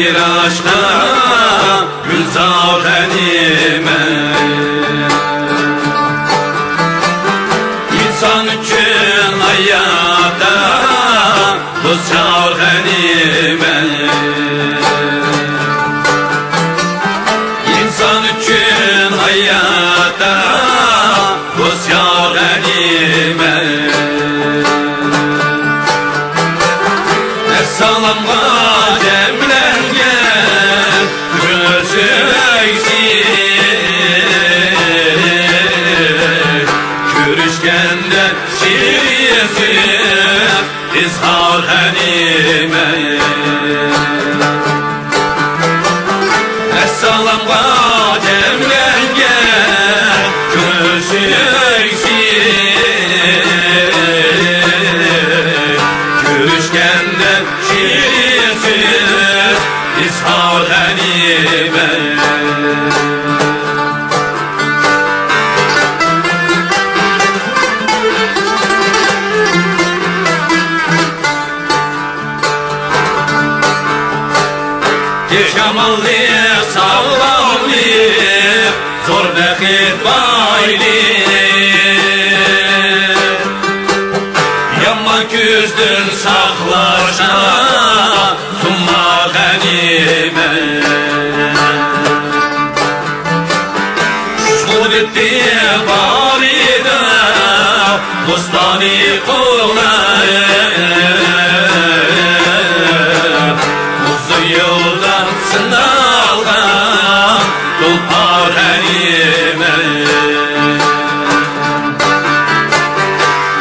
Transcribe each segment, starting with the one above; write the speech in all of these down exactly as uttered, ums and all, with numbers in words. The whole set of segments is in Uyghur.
ياراشقان گۈلزار غەنىيمەت. ئىنسان ئۈچۈن ھاياتتا دوست يار غەنىيمەت. ئىنسان ئۈچۈن ھاياتتا دوست يار غەنىيمەت. ئەسسالامغا جەملەنگەن كۆزۈڭسىز، كۆرۈشكەندە شېرىن سۆز ئىزھار غەنىيمەت. ئەسسالامغا جەملەنگەن كۆزۈڭسىز، كۆرۈشكەندە شېرىن سۆز ئىزھار غەنىيمەت. يامانلىق، ساغلاملىق، زور بەخت، بايلىق، يامان كۈزدىن ساقلاشقا تۇما غەنىيمەت. ئۇچقۇن ئېتى بار ئىدى، بوستانى قوغلاپ، ئۇزۇن يولدا سىنالغان تۇلپار غەنىيمەت.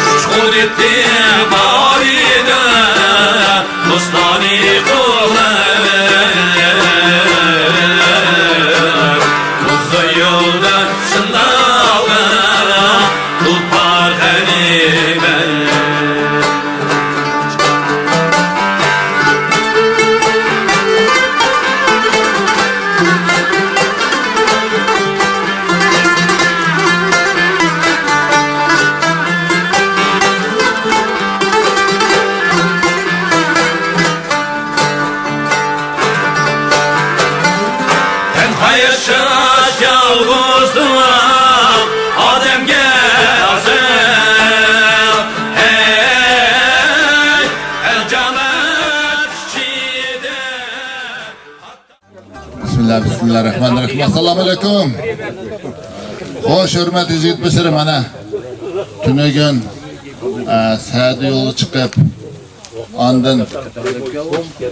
ئۇچقۇن ئېتى بار ئىدى، بوستانى قوغلاپ، ئۇزۇن يولدا سىنالغان تۇلپار غەنىيمەت. تەنھا ياشاش يالغۇزلۇق ئادەمگە ئازاب. ھەي، ئەلجانات ئىچىدە. بىسمىللا، بىسمىللا رەھمانىر رەھىم. ئەسسالامۇ ئەلەيكۇم. خوش، ھۆرمەتلىك يىگىت بېشىلىرىم، مانا تۈنۈگۈن، ئە، سەھەردە يولغا چىقىپ، ئاندىن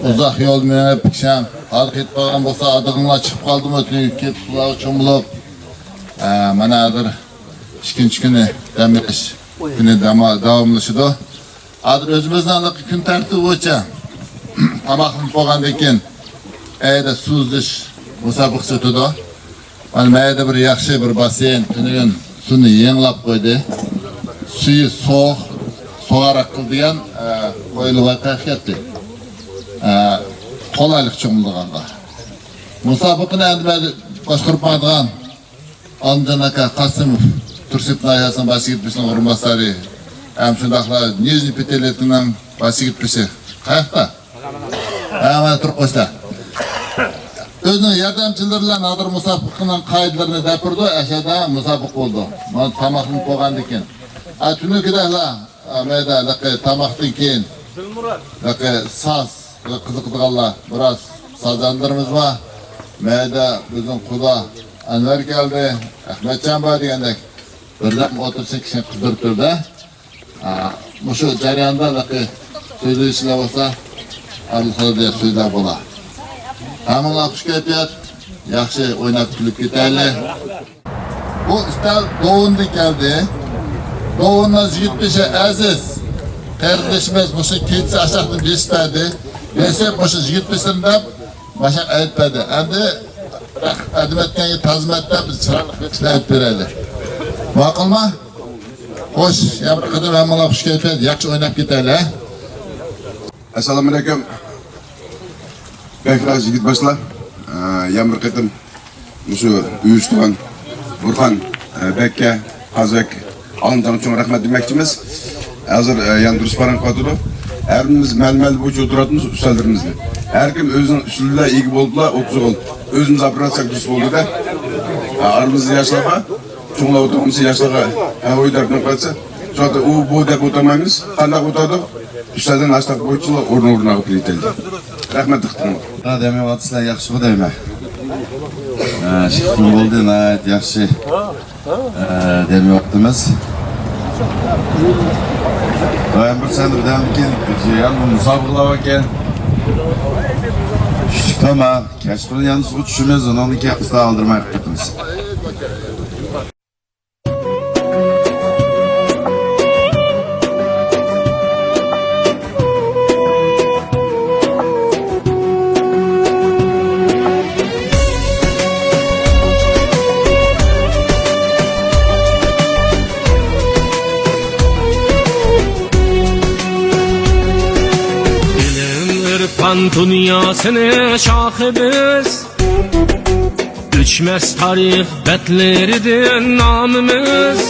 ئۇزاق يول مېڭىپ، كىشەن ھالقىپ قالغان بولسا، ئادىغىڭلار چىقىپ قالدىمۇ، تۈنۈگۈن كېلىپ سۇلارغا چۆمۈلۈپ، ئە، مانا ھازىر ئىككىنچى كۈنى دەم ئېلىش كۈنى داما-، داۋاملىشىدۇ. ھازىر ئۆزىمىزنىڭ ھېلىقى كۈن تەرتىپى بويىچە تاماقلىنىپ بولغاندىن كېيىن، ئەيدە سۇ ئۈزۈش مۇسابىقىسى ئۆتىدۇ. مانا مەيدە بىر ياخشى بىر باسسېين تۈنۈگۈن سۇنى يېڭىلاپ قويدى. سۈيى سوغۇق، سوغۇقراق قىلىدىغان، ئە، قويۇلۇپ ۋەقە كەتتى. ئە، قولايلىق چوڭلىغانغا. مۇسابىقىنى ئەمدى باشقۇرۇپ ماڭىدىغان ئالىمجان ئاكا قاسىموف، تۈرسۈت ناھىيەسىنىڭ باش يىگىت بېشىنىڭ ئورۇنباسارى، ھەم شۇنداقلا نىژنىي پېتېلېتىنىڭ باش يىگىت بېشى قاياقتا؟ ھە، مانا تۇرۇپ قويسا. ئۆزىنىڭ ياردەمچىلىرى بىلەن ھازىر مۇسابىقىنىڭ قائىدىلىرىنى دەپ بېرىدۇ، ئەشەدە مۇسابىقە بولىدۇ. مانا تاماقلىنىپ بولغاندىن كېيىن. ھە، تۈنۈگۈدەكلا، ھە، مەيدە، ھېلىقى تاماقتىن كېيىن، ھېلىقى ساز قىزىقىدىغانلار بىراز سازاندىلىرىمىز بار. مەيدە بىزنىڭ قۇدا ئەنۋەر كەلدى، ئەخمەتجان بار دېگەندەك بىردەم ئولتۇرسا كىشىنى قىزدۇرۇپ تۇرىدۇ. ھە، مۇشۇ جەرياندا ھېلىقى سۆزلىگۈچىلەر بولسا، ئارىلىقىدا سۆزلەپ بولا. ھەممىڭلار خۇش كەيپىيات، ياخشى ئويناپ كۈلۈپ كېتەيلى. بۇ ئۈستەل دوۋۇندىن كەلدى. دوۋۇننىڭ يىگىت بېشى ئەزىز قېرىندىشىمىز مۇشۇ كېچىسى ئاشاقتىن بېسىپ بەردى. بېسىپ مۇشۇ يىگىت بېشىدىن دەپ ماشاق ئېلىپ بەردى. ئەمدى ئەدىمەتكەنگە تازىمەت دەپ بىز چىرايلىق بېسىپ ئېلىپ بېرەيلى. ماقۇلمۇ؟ خوش، يەنە بىر قېتىم ھەممىڭلار خۇش كەيپىيات، ياخشى ئويناپ كېتەيلى. ئەسسالامۇئەلەيكۇم. بەك راست يىگىت باشلار. ئە، يەنە بىر قېتىم مۇشۇ ئۆيۈشتۈرگەن بۇرھان، ئە، بەككە، قازى بەگ، ئالىمجانغا چوڭ رەھمەت دېمەكچىمىز. ھازىر، ئە، يەنە دۇرۇس پاراڭ قىلىۋاتىدۇ. ھەممىمىز مەلمەل بويىچە ئولتۇراتمىز ئۈستەللىرىمىزنى. ھەر كىم ئۆزىنىڭ ئۈستىلىدە ئىگە بولۇپلا ئولتۇرسا بولدى. ئۆزىمىز ئاپىراتساق دۇرۇس بولدى-دە. ئارىمىزدا ياشلار بار. چوڭلار ئولتۇرغان بولسا ياشلارغا ھە ھوي دەپ نېمە قىلسا، شۇ ئۇ بۇ دەپ ئولتۇرمايمىز. قانداق ئولتۇردۇق؟ ئۈستەلدىن ئاشلىق بويىچىلا ئورۇن-ئورۇنغا ئېلىپ كېتەيلى. رەھمەت دىققىتىڭلارغا. ھە، دەم ئېلىۋاتىسىلەر، ياخشىغۇ دەيمەن. ھە، شىركىتىم بولدى، ناھايىتى ياخشى. ھە، دەم ئېلىۋاتىمىز. ۋە بىر سەن بىردەم كېيىن، يەنە مۇسابىقىلەر باركەن. چۈشلۈك تاماق، كەچقۇرۇن يەنە سۇغا چۈشىمىز، ئۇنىڭدىن كېيىن ئىپتار ئالدىرماي قىلىمىز. ئىلىم ئىرپان دۇنياسىنى شاخى بىز. ئۆچمەس تارىخ بەتلىرىدىن نامىمىز،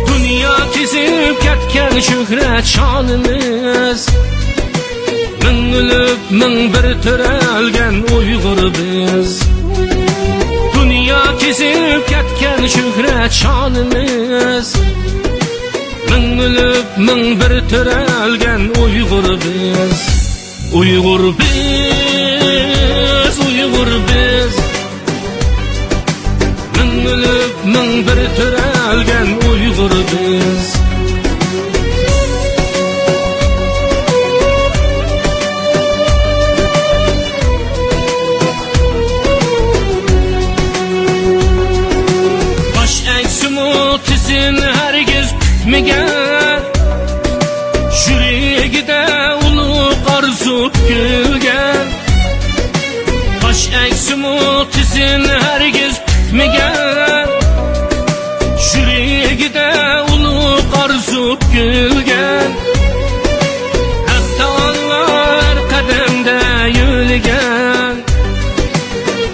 دۇنيا كېزىپ كەتكەن شۆھرەت شانىمىز. مىڭ ئۆلۈپ، مىڭ بىر تۆرەلگەن ئۇيغۇر بىز. دۇنيا كېزىپ كەتكەن شۆھرەت شانىمىز. مىڭ ئۆلۈپ، مىڭ بىر تۆرەلگەن ئۇيغۇر بىز. ئۇيغۇر بىز، ئۇيغۇر بىز. مىڭ ئۆلۈپ، مىڭ بىر تۆرەلگەن ئۇيغۇر بىز. باش ئەگسىمۇ تىزىن ھەرگىز پۈكمىگەن، يۈرىكىدە ئۇلۇغ ئارزۇ پۈكۈلگەن. باش ئەگسىمۇ تىزىن ھەرگىز پۈكمىگەن، يۈرىكىدە ئۇلۇغ ئارزۇ پۈكۈلگەن. ھەق تائالا ھەر قەدەمدە يۆلىگەن.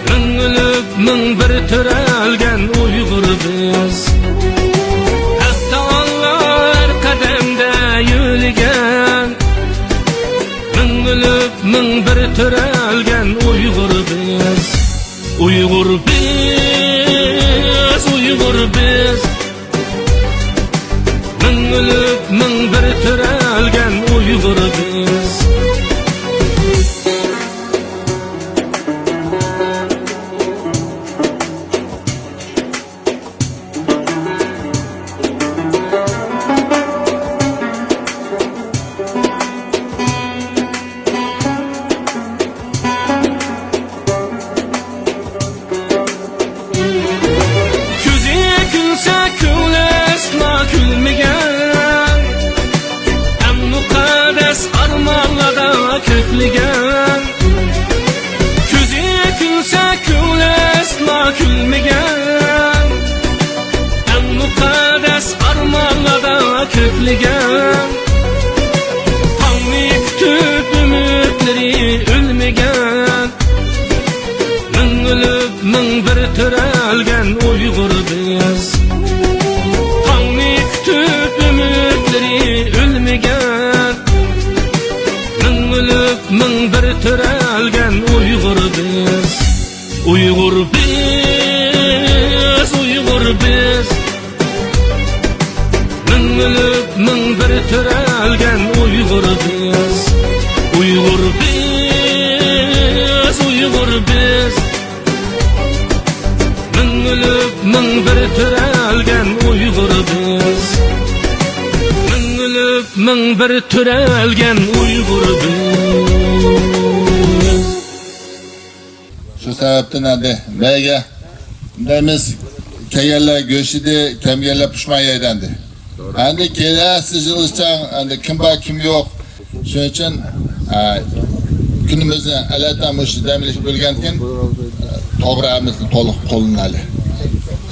مىڭ ئۆلۈپ، مىڭ بىر تۆرەلگەن ئۇيغۇر بىز. ھەق تائالا ھەر قەدەمدە يۆلىگەن. مىڭ ئۆلۈپ، مىڭ بىر تۆرەلگەن ئۇيغۇر بىز. ئۇيغۇر بىز، ئۇيغۇر بىز. مىڭ ئۆلۈپ، مىڭ بىر تۆرەلگەن ئۇيغۇر بىز. كۆزى كۈلسە، كۆڭلى ئەسلا كۈلمىگەن، ئەڭ مۇقەددەس ئارمانلاردا كۆكلىگەن. كۆزى كۈلسە، كۆڭلى ئەسلا كۈلمىگەن، ئەڭ مۇقەددەس ئارمانلاردا كۆكلىگەن. تاڭنى كۈتۈپ ئۈمىدلىرى ئۆلمىگەن. مىڭ ئۆلۈپ، مىڭ بىر تۆرەلگەن ئۇيغۇر بىز. تاڭنى كۈتۈپ ئۈمىدلىرى ئۆلمىگەن. مىڭ ئۆلۈپ، مىڭ بىر تۆرەلگەن ئۇيغۇر بىز. ئۇيغۇر بىز، ئۇيغۇر بىز. مىڭ ئۆلۈپ، مىڭ بىر تۆرەلگەن ئۇيغۇر بىز. ئۇيغۇر بىز، ئۇيغۇر بىز. مىڭ ئۆلۈپ، مىڭ بىر تۆرەلگەن ئۇيغۇر بىز. مىڭ ئۆلۈپ، مىڭ بىر تۆرەلگەن ئۇيغۇر بىز. شۇ سەۋەبتىن ئەمدى بەيگە دەيمىز، كەلگەنلەر گۆش يېدى، كەلمىگەنلەر پۇشمان يەيدۇ ئەمدى. ئەمدى كېلەسى يىلغىچە ئەمدى كىم بار، كىم يوق. شۇنىڭ ئۈچۈن، ئە، كۈنىمىزنى ئەلۋەتتە مۇشۇ دەم ئېلىشقا بۆلگەنكىن، توغرا ئەمىسىنى تولۇق قوللىنايلى.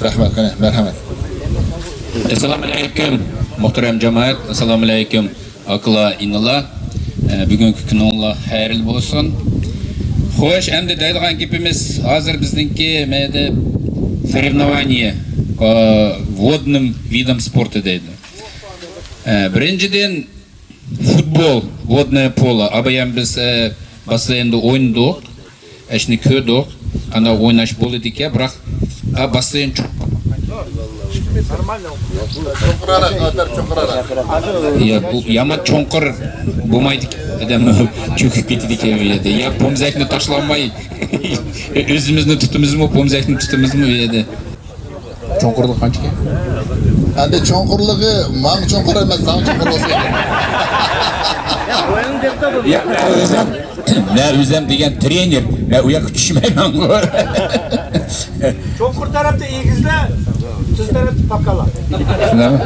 رەھمەت، قېنى، مەرھەمەت. ئەسسالامۇ ئەلەيكۇم، مۇھتەرەم جامائەت، ئەسسالامۇ ئەلەيكۇم. ئاكىلار، ئىنىلار، ئە، بۈگۈنكى كۈنۈڭلار خەيرلىك بولسۇن. خوش، ئەمدى دەيدىغان گېپىمىز، ھازىر بىزنىڭكى مەيدە سورевنованىيە по водным видам спорта دەيدۇ. ئە، بىرىنچىدىن، فۇتبول، ۋودنايە پولو، ئابايام بىز، ئە، باسسېيىندا ئوينىدۇق. ئەشنى كۆردۇق. قانداق ئويناش بولىدىكەن، بىراق، ئە، باسسېيىن چوڭ. يا، بۇ يامان چوڭقۇر بولمايدىكەن، ئادەم چۆكۈپ كېتىدىكەن بۇ يەردە. يا پومزەكنى تاشلانماي، ئۆزىمىزنى تۇتىمىزمۇ، پومزەكنى تۇتىمىزمۇ بۇ يەردە؟ چوڭقۇرلۇقى قانچىكەن؟ ئەمدى چوڭقۇرلۇقى ماڭا چوڭقۇر ئەمەس، ساڭا چوڭقۇر بولسا. يا، مەن ئۆزۈم، مەن ئۆزۈم دېگەن ترېنېر، مەن ئۇ ياققا چۈشمەيمەنغۇ. چوڭقۇر تەرەپتە ئېگىزلە، تۈز تەرەپتە پاكالا. شۇنداقمۇ؟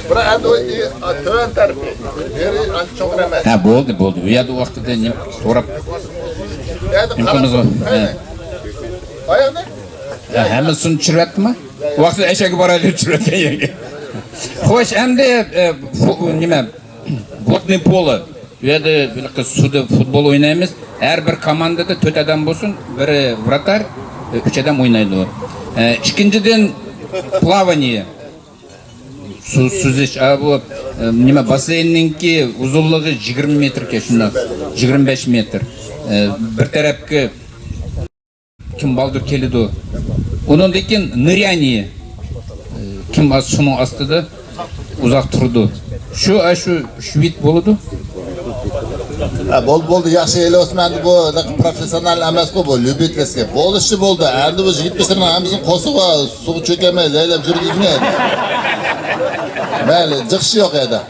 بىراق ئەمدى ئۇ تۆۋەن تەرىپى، يېرى ئانچە چوڭقۇر ئەمەس. ھە، بولدى، بولدى. ئۇ يەردە ۋاقتىدا نېمە سوراپ، ئىمكانىمىز بار. ھە. ئاياغنى؟ ھە، ھەممىسىنى چۈشۈرۈۋەتتىمۇ؟ ۋاقتىدا ئەشەگە بارايلى دەپ چۈشۈرۈۋەتكەن يەرگە. خوش، ئەمدى، ئە، فۇ-، نېمە، ۋودنىي پولو. بۇ يەردە بىر قىز سۇدا فۇتبول ئوينايمىز. ھەر بىر كوماندىدا تۆت ئادەم بولسۇن، بىرى ۋراتار، ئۈچ ئادەم ئوينايدۇ. ئە، ئىككىنچىدىن، پلاۋانىيە. سۇ-، سۈزۈش. ئا، بۇ، ئە، نېمە، باسسېيىننىڭكى ئۇزۇنلۇقى يىگىرمە مېتىركەن، شۇنداق. يىگىرمە بەش مېتىر. ئە، بىر تەرەپكە كىم بالدۇر كېلىدۇ. ئۇنىڭدىن كېيىن نىريانىيە. كىم ئاز-، سۇنىڭ ئاستىدا ئۇزاق تۇرىدۇ. شۇ، ئە، شۇ ئۈچ ۋىد بولىدۇ. ھە، بولدى، بولدى، ياخشى، ئېلى ئوسمان، بۇ پروفېسسىونال ئەمەسقۇ، بۇ ليۇبىتېلسكىي. بولۇشى بولدى. ئەمدى بۇ يىگىتلىرىنىڭ ھەممىسىنى قورسىقىغا سۇغا چۆكەلمەي لەيلەپ يۈرگۈزمەي. مەيلى، جىقىشى يوق ئەدە.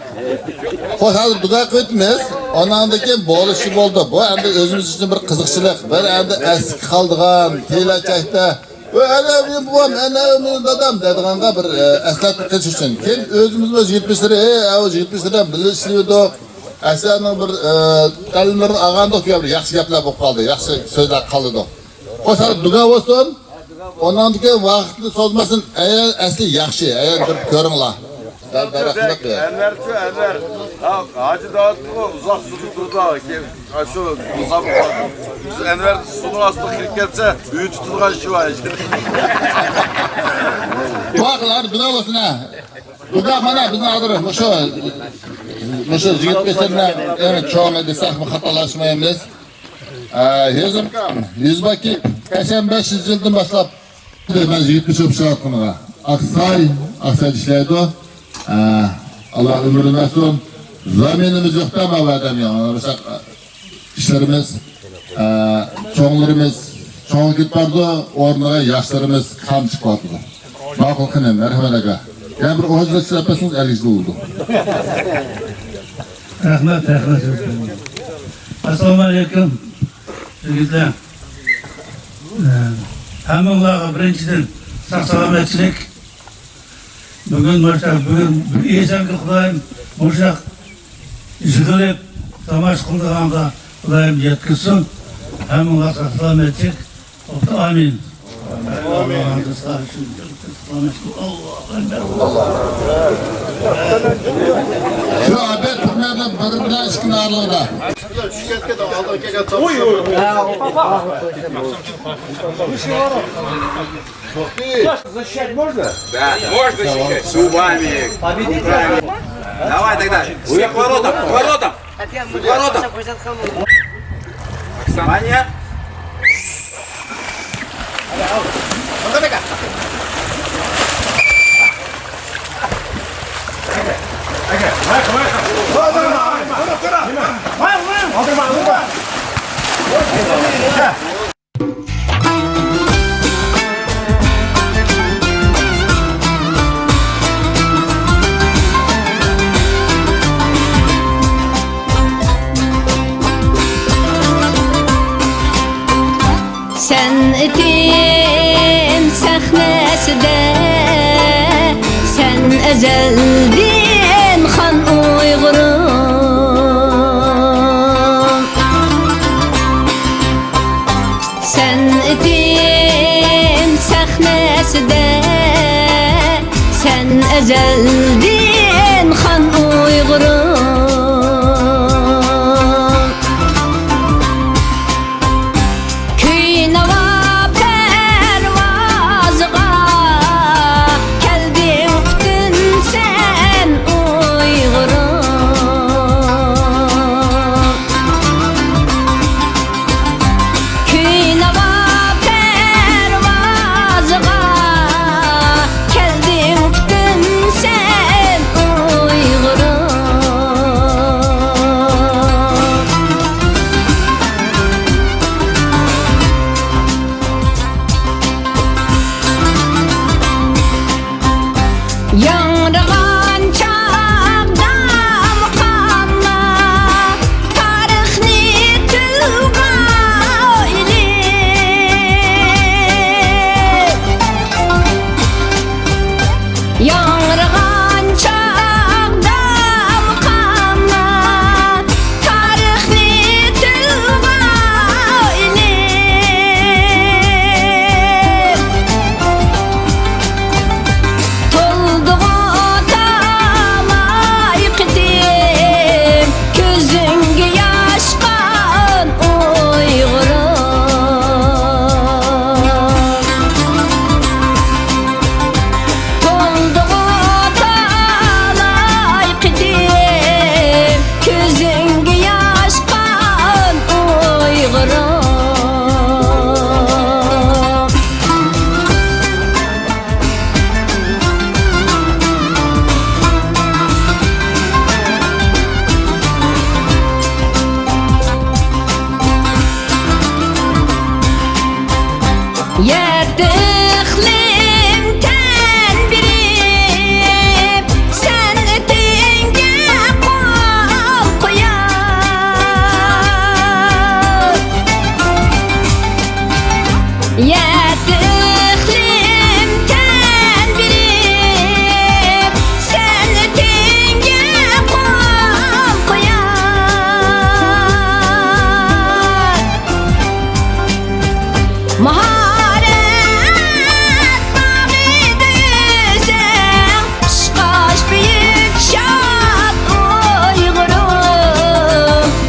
خوش، ھازىر دۇئا قىلىۋېتىمىز. ئاناندىن كېيىن بولۇشى بولدى. بۇ ئەمدى ئۆزىمىز ئۈچۈن بىر قىزىقچىلىق، بىر ئەمدى ئەسلىگە قالىدىغان، كېلەچەكتە، «ۋە ئەنە مېنىڭ بوۋام، ئەنە مېنىڭ دادام» دەيدىغانغا بىر، ئە، ئەسلەتمە قىلىش ئۈچۈن. كېيىن ئۆزىمىزمۇ يىگىت بېشلىرى، «ھېي، ئەۋۇ يىگىت بېشلىرى بىلەن بىللە ئىشلىۋىدۇق. ئەسلىنىڭ بىر، ئە، تەلىملىرىنى ئالغاندۇق» دېگەن بىر ياخشى گەپلەر بولۇپ قالدى، ياخشى سۆزلەر قالىدۇ. خوش، ھازىر دۇگا بولسۇن. ئۇنىڭدىن كېيىن ۋاقىتنى سوزماستىن، ئەيەن ئەسلى ياخشى، ئەيەن بىر كۆرۈڭلار. دەل دەرەخلىق يەر. ئەنۋەرچۇ، ئەنۋەر. ھە، ھاجى داۋۇتمۇ ئۇزاق سۇدا تۇرىدۇ. كېيىن، ھە، شۇ مۇسابىقە. بىز ئەنۋەر سۇنىڭ ئاستىغا كىرىپ كەتسە، ئۆي تۇتىدىغان ئىشى بار. دۇئا قىلار، دۇئا بولسۇن، ھە. دۇئا قىلار، بىزنىڭ ھازىر مۇشۇ، مۇشۇ يىگىت بېشىدىن، ئەڭ چوڭى دېسەكمۇ خاتالاشمايمىز. ئە، ھېزىمكام، يۈزباكى سەكسەن بەشىنچى يىلدىن باشلاپ، مەن يىگىت بېشى بولۇپ ئىشلەۋاتقىنىغا. ئاقساي، ئاقسايدا ئىشلەيدۇ. ئە، ئاللا ئۆمرىنى بەرسۇن. زامىنىمىز يوق-دە، ماۋۇ ئادەم ياڭ. مۇشۇ ئىشلىرىمىز، ئە، چوڭلىرىمىز چوڭىيىپ بارىدۇ، ئورنىغا ياشلىرىمىز قامچىپ بارىدۇ. ماقۇل، قېنى، مەرھەمەت ئاكا. يەنە بىر ئوغۇزچە سۆزلەپ بەرسىڭىز ئەلگىچە بولىدۇ. رەھمەت، رەھمەت. ئەسسالامۇ ئەلەيكۇم، يىگىتلەر. ئە، ھەممىڭلارغا بىرىنچىدىن ساق-سالامەتچىلىك. بۈگۈن مۇشۇنداق، بۈگۈن بىر ئېسەنكى خۇدايىم مۇشۇنداق يىغىلىپ تاماشا قىلىدىغانغا خۇدايىم يەتكۈزسۇن. ھەممىڭلار ساق-سالامەتچىلىك. ئامىن. شۇ ئابەت تۈرمەدە بىر بىلەن ئىككى نارلىقىدا. Защищать можно? Да, можно защищать. Зубами. Победить. Давай тогда. Все, к воротам, к воротам. К воротам. Внимание. سەنئىتىم سەھنەسىدە سەن ئەزەلدىن خان ئۇيغۇرۇم. سەنئىتىم سەھنەسىدە سەن ئەزەلدىن خان ئۇيغۇرۇم. كۈي ناۋا پەرۋازىغا كەلدىڭ پۈتۈن سەن ئۇ ياڭرىغان چاغدا مۇقاملار، تارىخنى تىلغا ئېلىپ. ياڭرىغان چاغدا مۇقاملار، تارىخنى تىلغا ئېلىپ. تولدىغۇ تالاي قېتىم، كۆزۈڭگە ياش قان ئۇيغۇرۇم. تولدىغۇ تالاي قېتىم، كۆزۈڭگە ياش قان ئۇيغۇرۇم. يەتتە ئىقلىم تەن بېرىپ، سەنئىتىڭگە قول قويار. يەتتە ئىقلىم تەن بېرىپ، سەنئىتىڭگە قول قويار. ماھارەت باغىدا ئۆسەڭ، قۇشقاچ بۈيۈك شاد ئۇيغۇرۇم،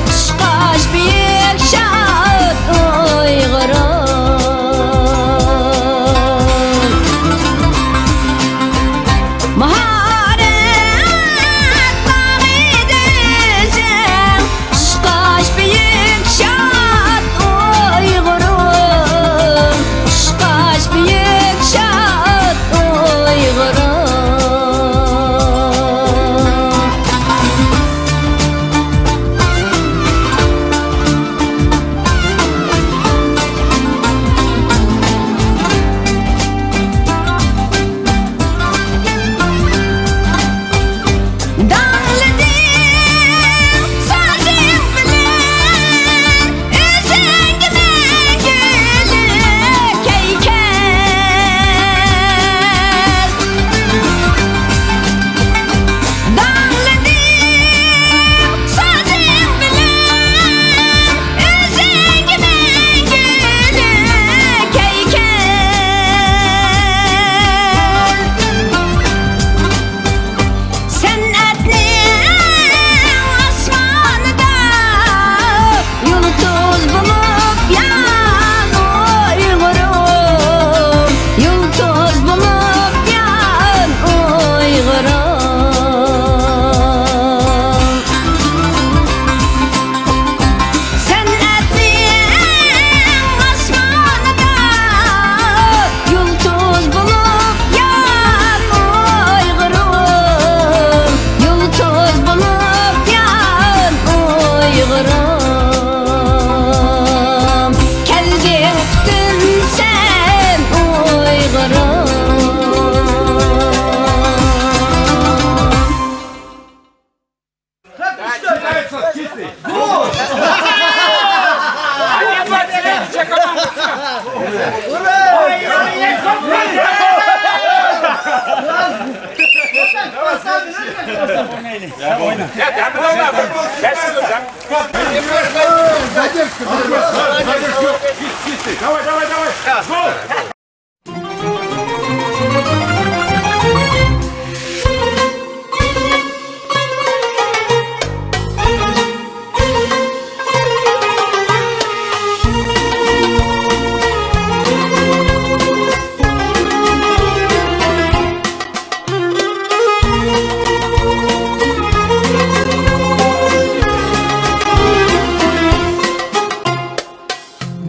قۇشقاچ بۈيۈك شاد ئۇيغۇرۇم. ماھارەت باغىدا ئۆسەڭ، قۇشقاچ بۈيۈك شاد ئۇيغۇرۇم، قۇشقاچ بۈيۈك شاد ئۇيغۇرۇم. داڭلىدىم سازىڭ بىلەن، ئۆزۈڭگە مەڭگۈلۈك ھەيكەل. داڭلىدىم سازىڭ بىلەن، ئۆزۈڭگە مەڭگۈلۈك ھەيكەل. سەنئەتنىڭ ئاسمانىدا يۇلتۇز بولۇپ يان ئۇيغۇرۇم، يۇلتۇز بولۇپ يان ئۇيغۇرۇم. سەنئەتنىڭ ئاسمانىدا يۇلتۇز بولۇپ يان ئۇيغۇرۇم، يۇلتۇز بولۇپ يان ئۇيغۇرۇم. كەلگىن پۈتۈن سەن ئۇيغۇرۇم. Давай, давай, давай.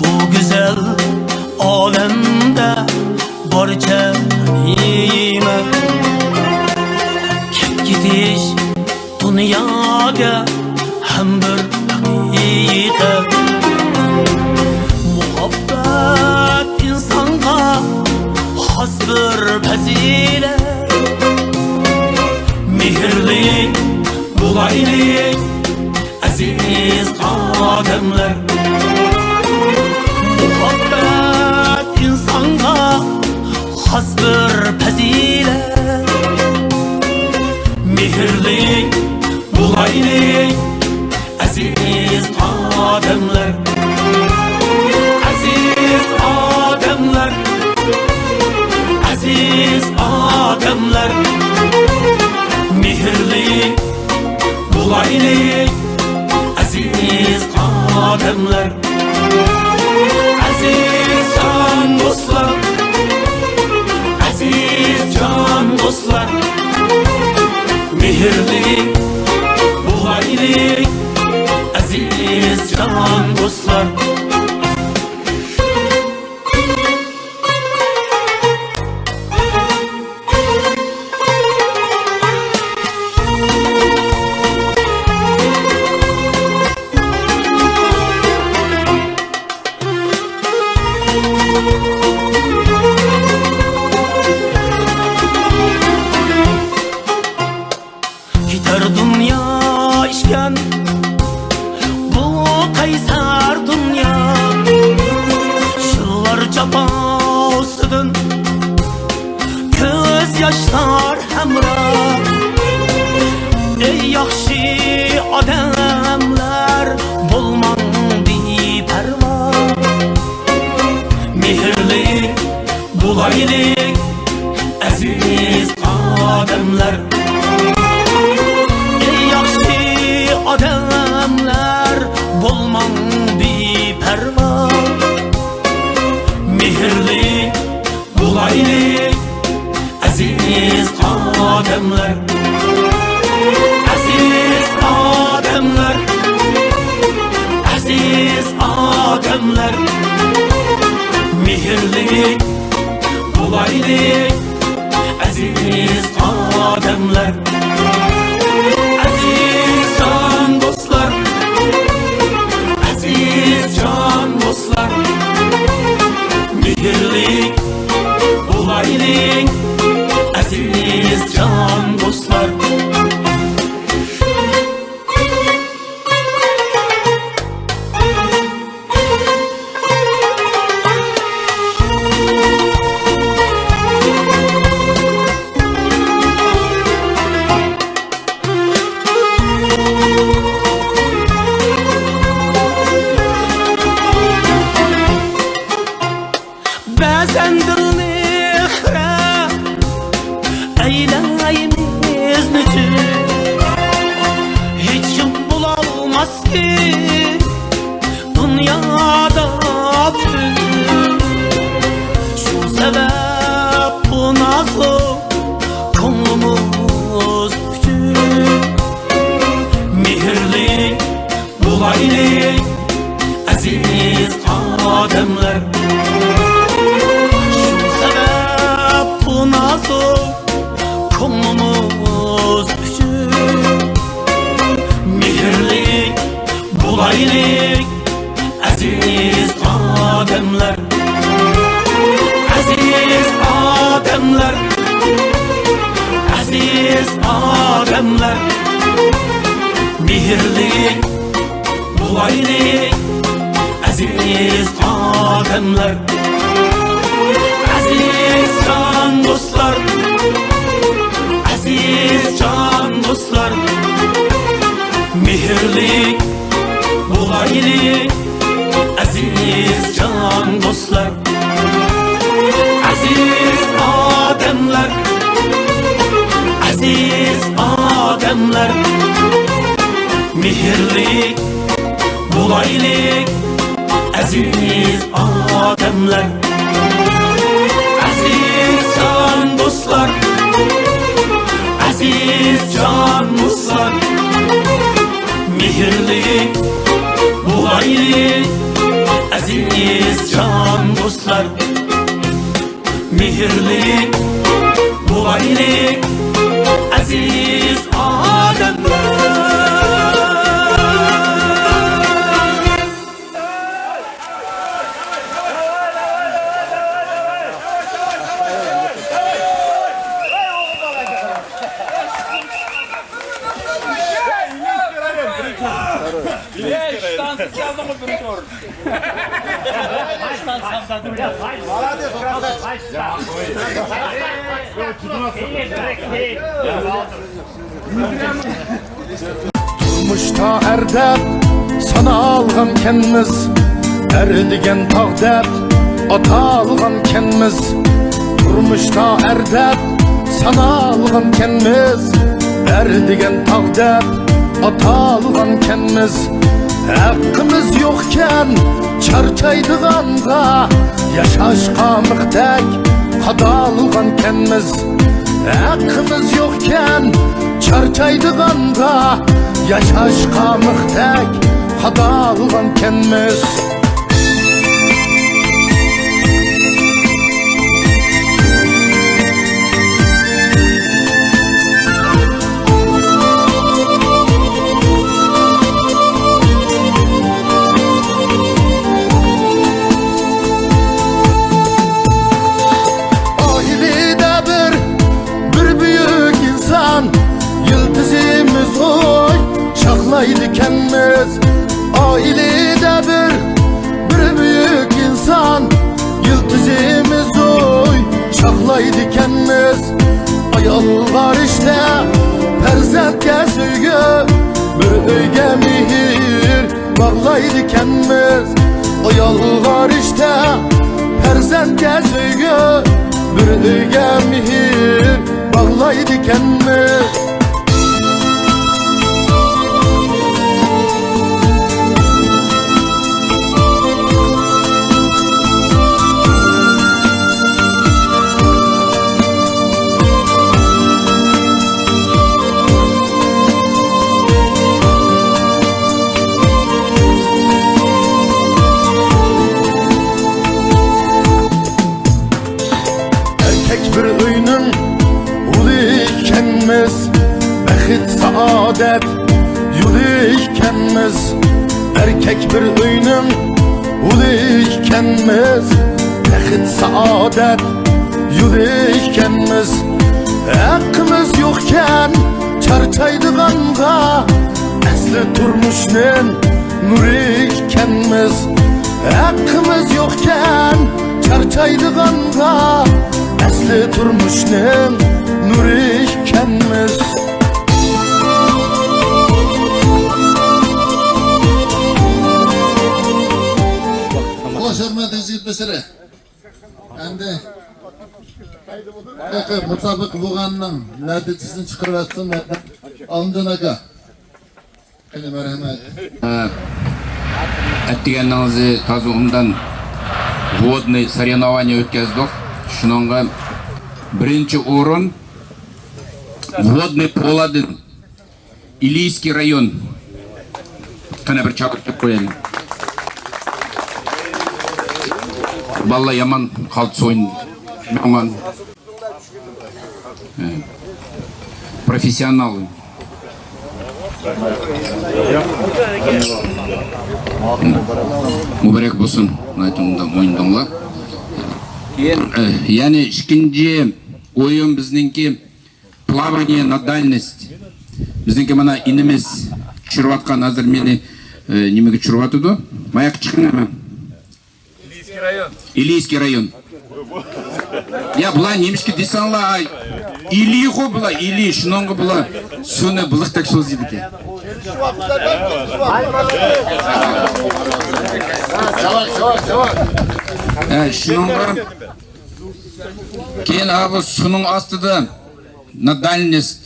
بۇ گۈزەل ئالەمدە بارچە نېمەت، كەپ كېتىش دۇنياگە ھەم بىر ھەقىقەت. مۇھەببەت ئىنسانغا خاس بىر پەزىلەت. مېھىرلىك بولايلى، ئەزىز ئادەملەر. مۇھەببەت ئىنسانغا خاس بىر پەزىلەت. مېھىرلىك بولايلى، ئەزىز ئادەملەر، ئەزىز ئادەملەر، ئەزىز ئادەملەر، مېھىرلىك بولايلى، ئەزىز ئادەملەر، ئەزىز جان دوستلار، ئەزىز جان دوستلار، مېھىرلىك بولايلى، ئەزىز جان دوستلار. كېتەر دۇنيا ئىكەن بۇ قەيسەر دۇنيا، يىللار جاپاسىدىن كۆز ياشلار ھەمراھ. ئەي ياخشى ئادەملەر، بولماڭ بىپەرۋا. مېھىرلىك بولايلى، ئەزىز ئادەملەر. ئەي ياخشى ئادەملەر، بولماڭ بىپەرۋا. مېھىرلىك بولايلى، ئەزىز ئادەملەر، ئەزىز ئادەملەر، ئەزىز ئادەملەر، مېھىرلىك بولايلى، ئەزىز ئادەملەر، ئەزىز جان دوستلار، ئەزىز جان دوستلار، مېھىرلىك بولايلى، ئەزىز جان دوستلار. بەزەندىر مېھرە ئەيلەيمىز نېچۈن، ھېچكىم بولالماستى دۇنيادا پۈتۈن. شۇ سەۋەب بۇ نازۇك كۆڭلىمىز ئۈچۈن مېھىرلىك بولايلى، ئەزىز ئادەملەر. شۇ سەۋەب بۇ نازۇك كۆڭلىمىز ئۈچۈن مېھىرلىك بولايلى، ئەزىز ئادەملەر، ئەزىز ئادەملەر، ئەزىز ئادەملەر، مېھىرلىك بولايلى، ئەزىز ئادەملەر، ئەزىز جان دوستلار، ئەزىز جان دوستلار، مېھىرلىك بولايلى، ئەزىز جان دوستلار، ئەزىز ئادەملەر، ئەزىز ئادەملەر، مېھىرلىك بولايلى، ئەزىز ئادەملەر، ئەزىز جان دوستلار، ئەزىز جان دوستلار، مېھىرلىك بولايلى، ئەزىز جان دوستلار، مېھىرلىك بولايلى، ئەزىز ئادەملەر. تۇرمۇشتا ئەر دەپ سانالغانكەنمىز، ئەر دېگەن تاغ دەپ ئاتالغانكەنمىز. تۇرمۇشتا ئەر دەپ سانالغانكەنمىز، ئەر دېگەن تاغ دەپ ئاتالغانكەنمىز. ھەققىمىز يوقكەن چارچايدىغانغا، ياشاشقا مىختەك قادالغانكەنمىز. ھەققىمىز يوقكەن چارچايدىغانغا، ياشاشقا مىختەك قادالغانكەنمىز. ئائىلىدە بىر، بىر بۈيۈك ئىنسان، يىلتىزىمىز ئوي، شاخلايدىكەنمىز. ئائىلىدە بىر، بىر بۈيۈك ئىنسان، يىلتىزىمىز ئوي، شاخلايدىكەنمىز. ئايالغا رىشتە، پەرزەنتكە سۆيگۈ، بىر ئۆيگە مېھىر باغلايدىكەنمىز. ئايالغا رىشتە، پەرزەنتكە سۆيگۈ، بىر ئۆيگە مېھىر باغلايدىكەنمىز. ئەركەك بىر ئۆينىڭ ئۇلى ئىكەنمىز، بەخت سائادەت يولى ئىكەنمىز. ئەركەك بىر ئۆينىڭ ئۇلى ئىكەنمىز، بەخت سائادەت يولى ئىكەنمىز. ھەققىمىز يوقكەن چارچايدىغانغا، ئەسلى تۇرمۇشنىڭ نۇرى ئىكەنمىز. ھەققىمىز يوقكەن چارچايدىغانغا، ئەسلى تۇرمۇشنىڭ نۇرى ئىكەنمىز. خوش، ھۆرمەتلىك يىگىت بېشىلى. ئەمدى مۇسابىقە بولغاننىڭ نەتىجىسىنى چىقىرىۋەتسۇن ئالىمجان ئاكا. قېنى، مەرھەمەت. ئەتىگەننىڭىزى تازا ئوبدان ۋودنىي سورېۋنوۋانىيە ئۆتكەزدۇق. شۇنىڭغا بىرىنچى ئورۇن ۋودنىي پولادىن، ئىلىيسكىي رايون. قېنى، بىر چاقىرتىپ قويايلى. بالىلار يامان قالتىس ئوينىدى. يامان. ئە، پروفېسسىيونال. مۇبارەك بولسۇن. ئوينىدىڭلار. ئە، يەنى ئىككىنچى ئويۇن بىزنىڭكى پلوۋانىيە نا دالنېست. بىزنىڭكى مانا ئىنىمىز چۈشۈرۈۋاتقان، ھازىر مېنى، ئە، نېمىگە چۈشۈرۈۋاتىدۇ؟ ماياققا چىقىڭ ھەممە. ئىلىيسكىي رايون. يا، بۇلار نېمىشقا دېسەڭلار، ئىلىيغۇ بۇلار، ئىلىي، شۇنىڭغا بۇلار سۇنى بېلىقتەك سوزىدىكەن. ھە، شۇنىڭغا كېيىن، ھا، بۇ سۇنىڭ ئاستىدا نا دالنېست.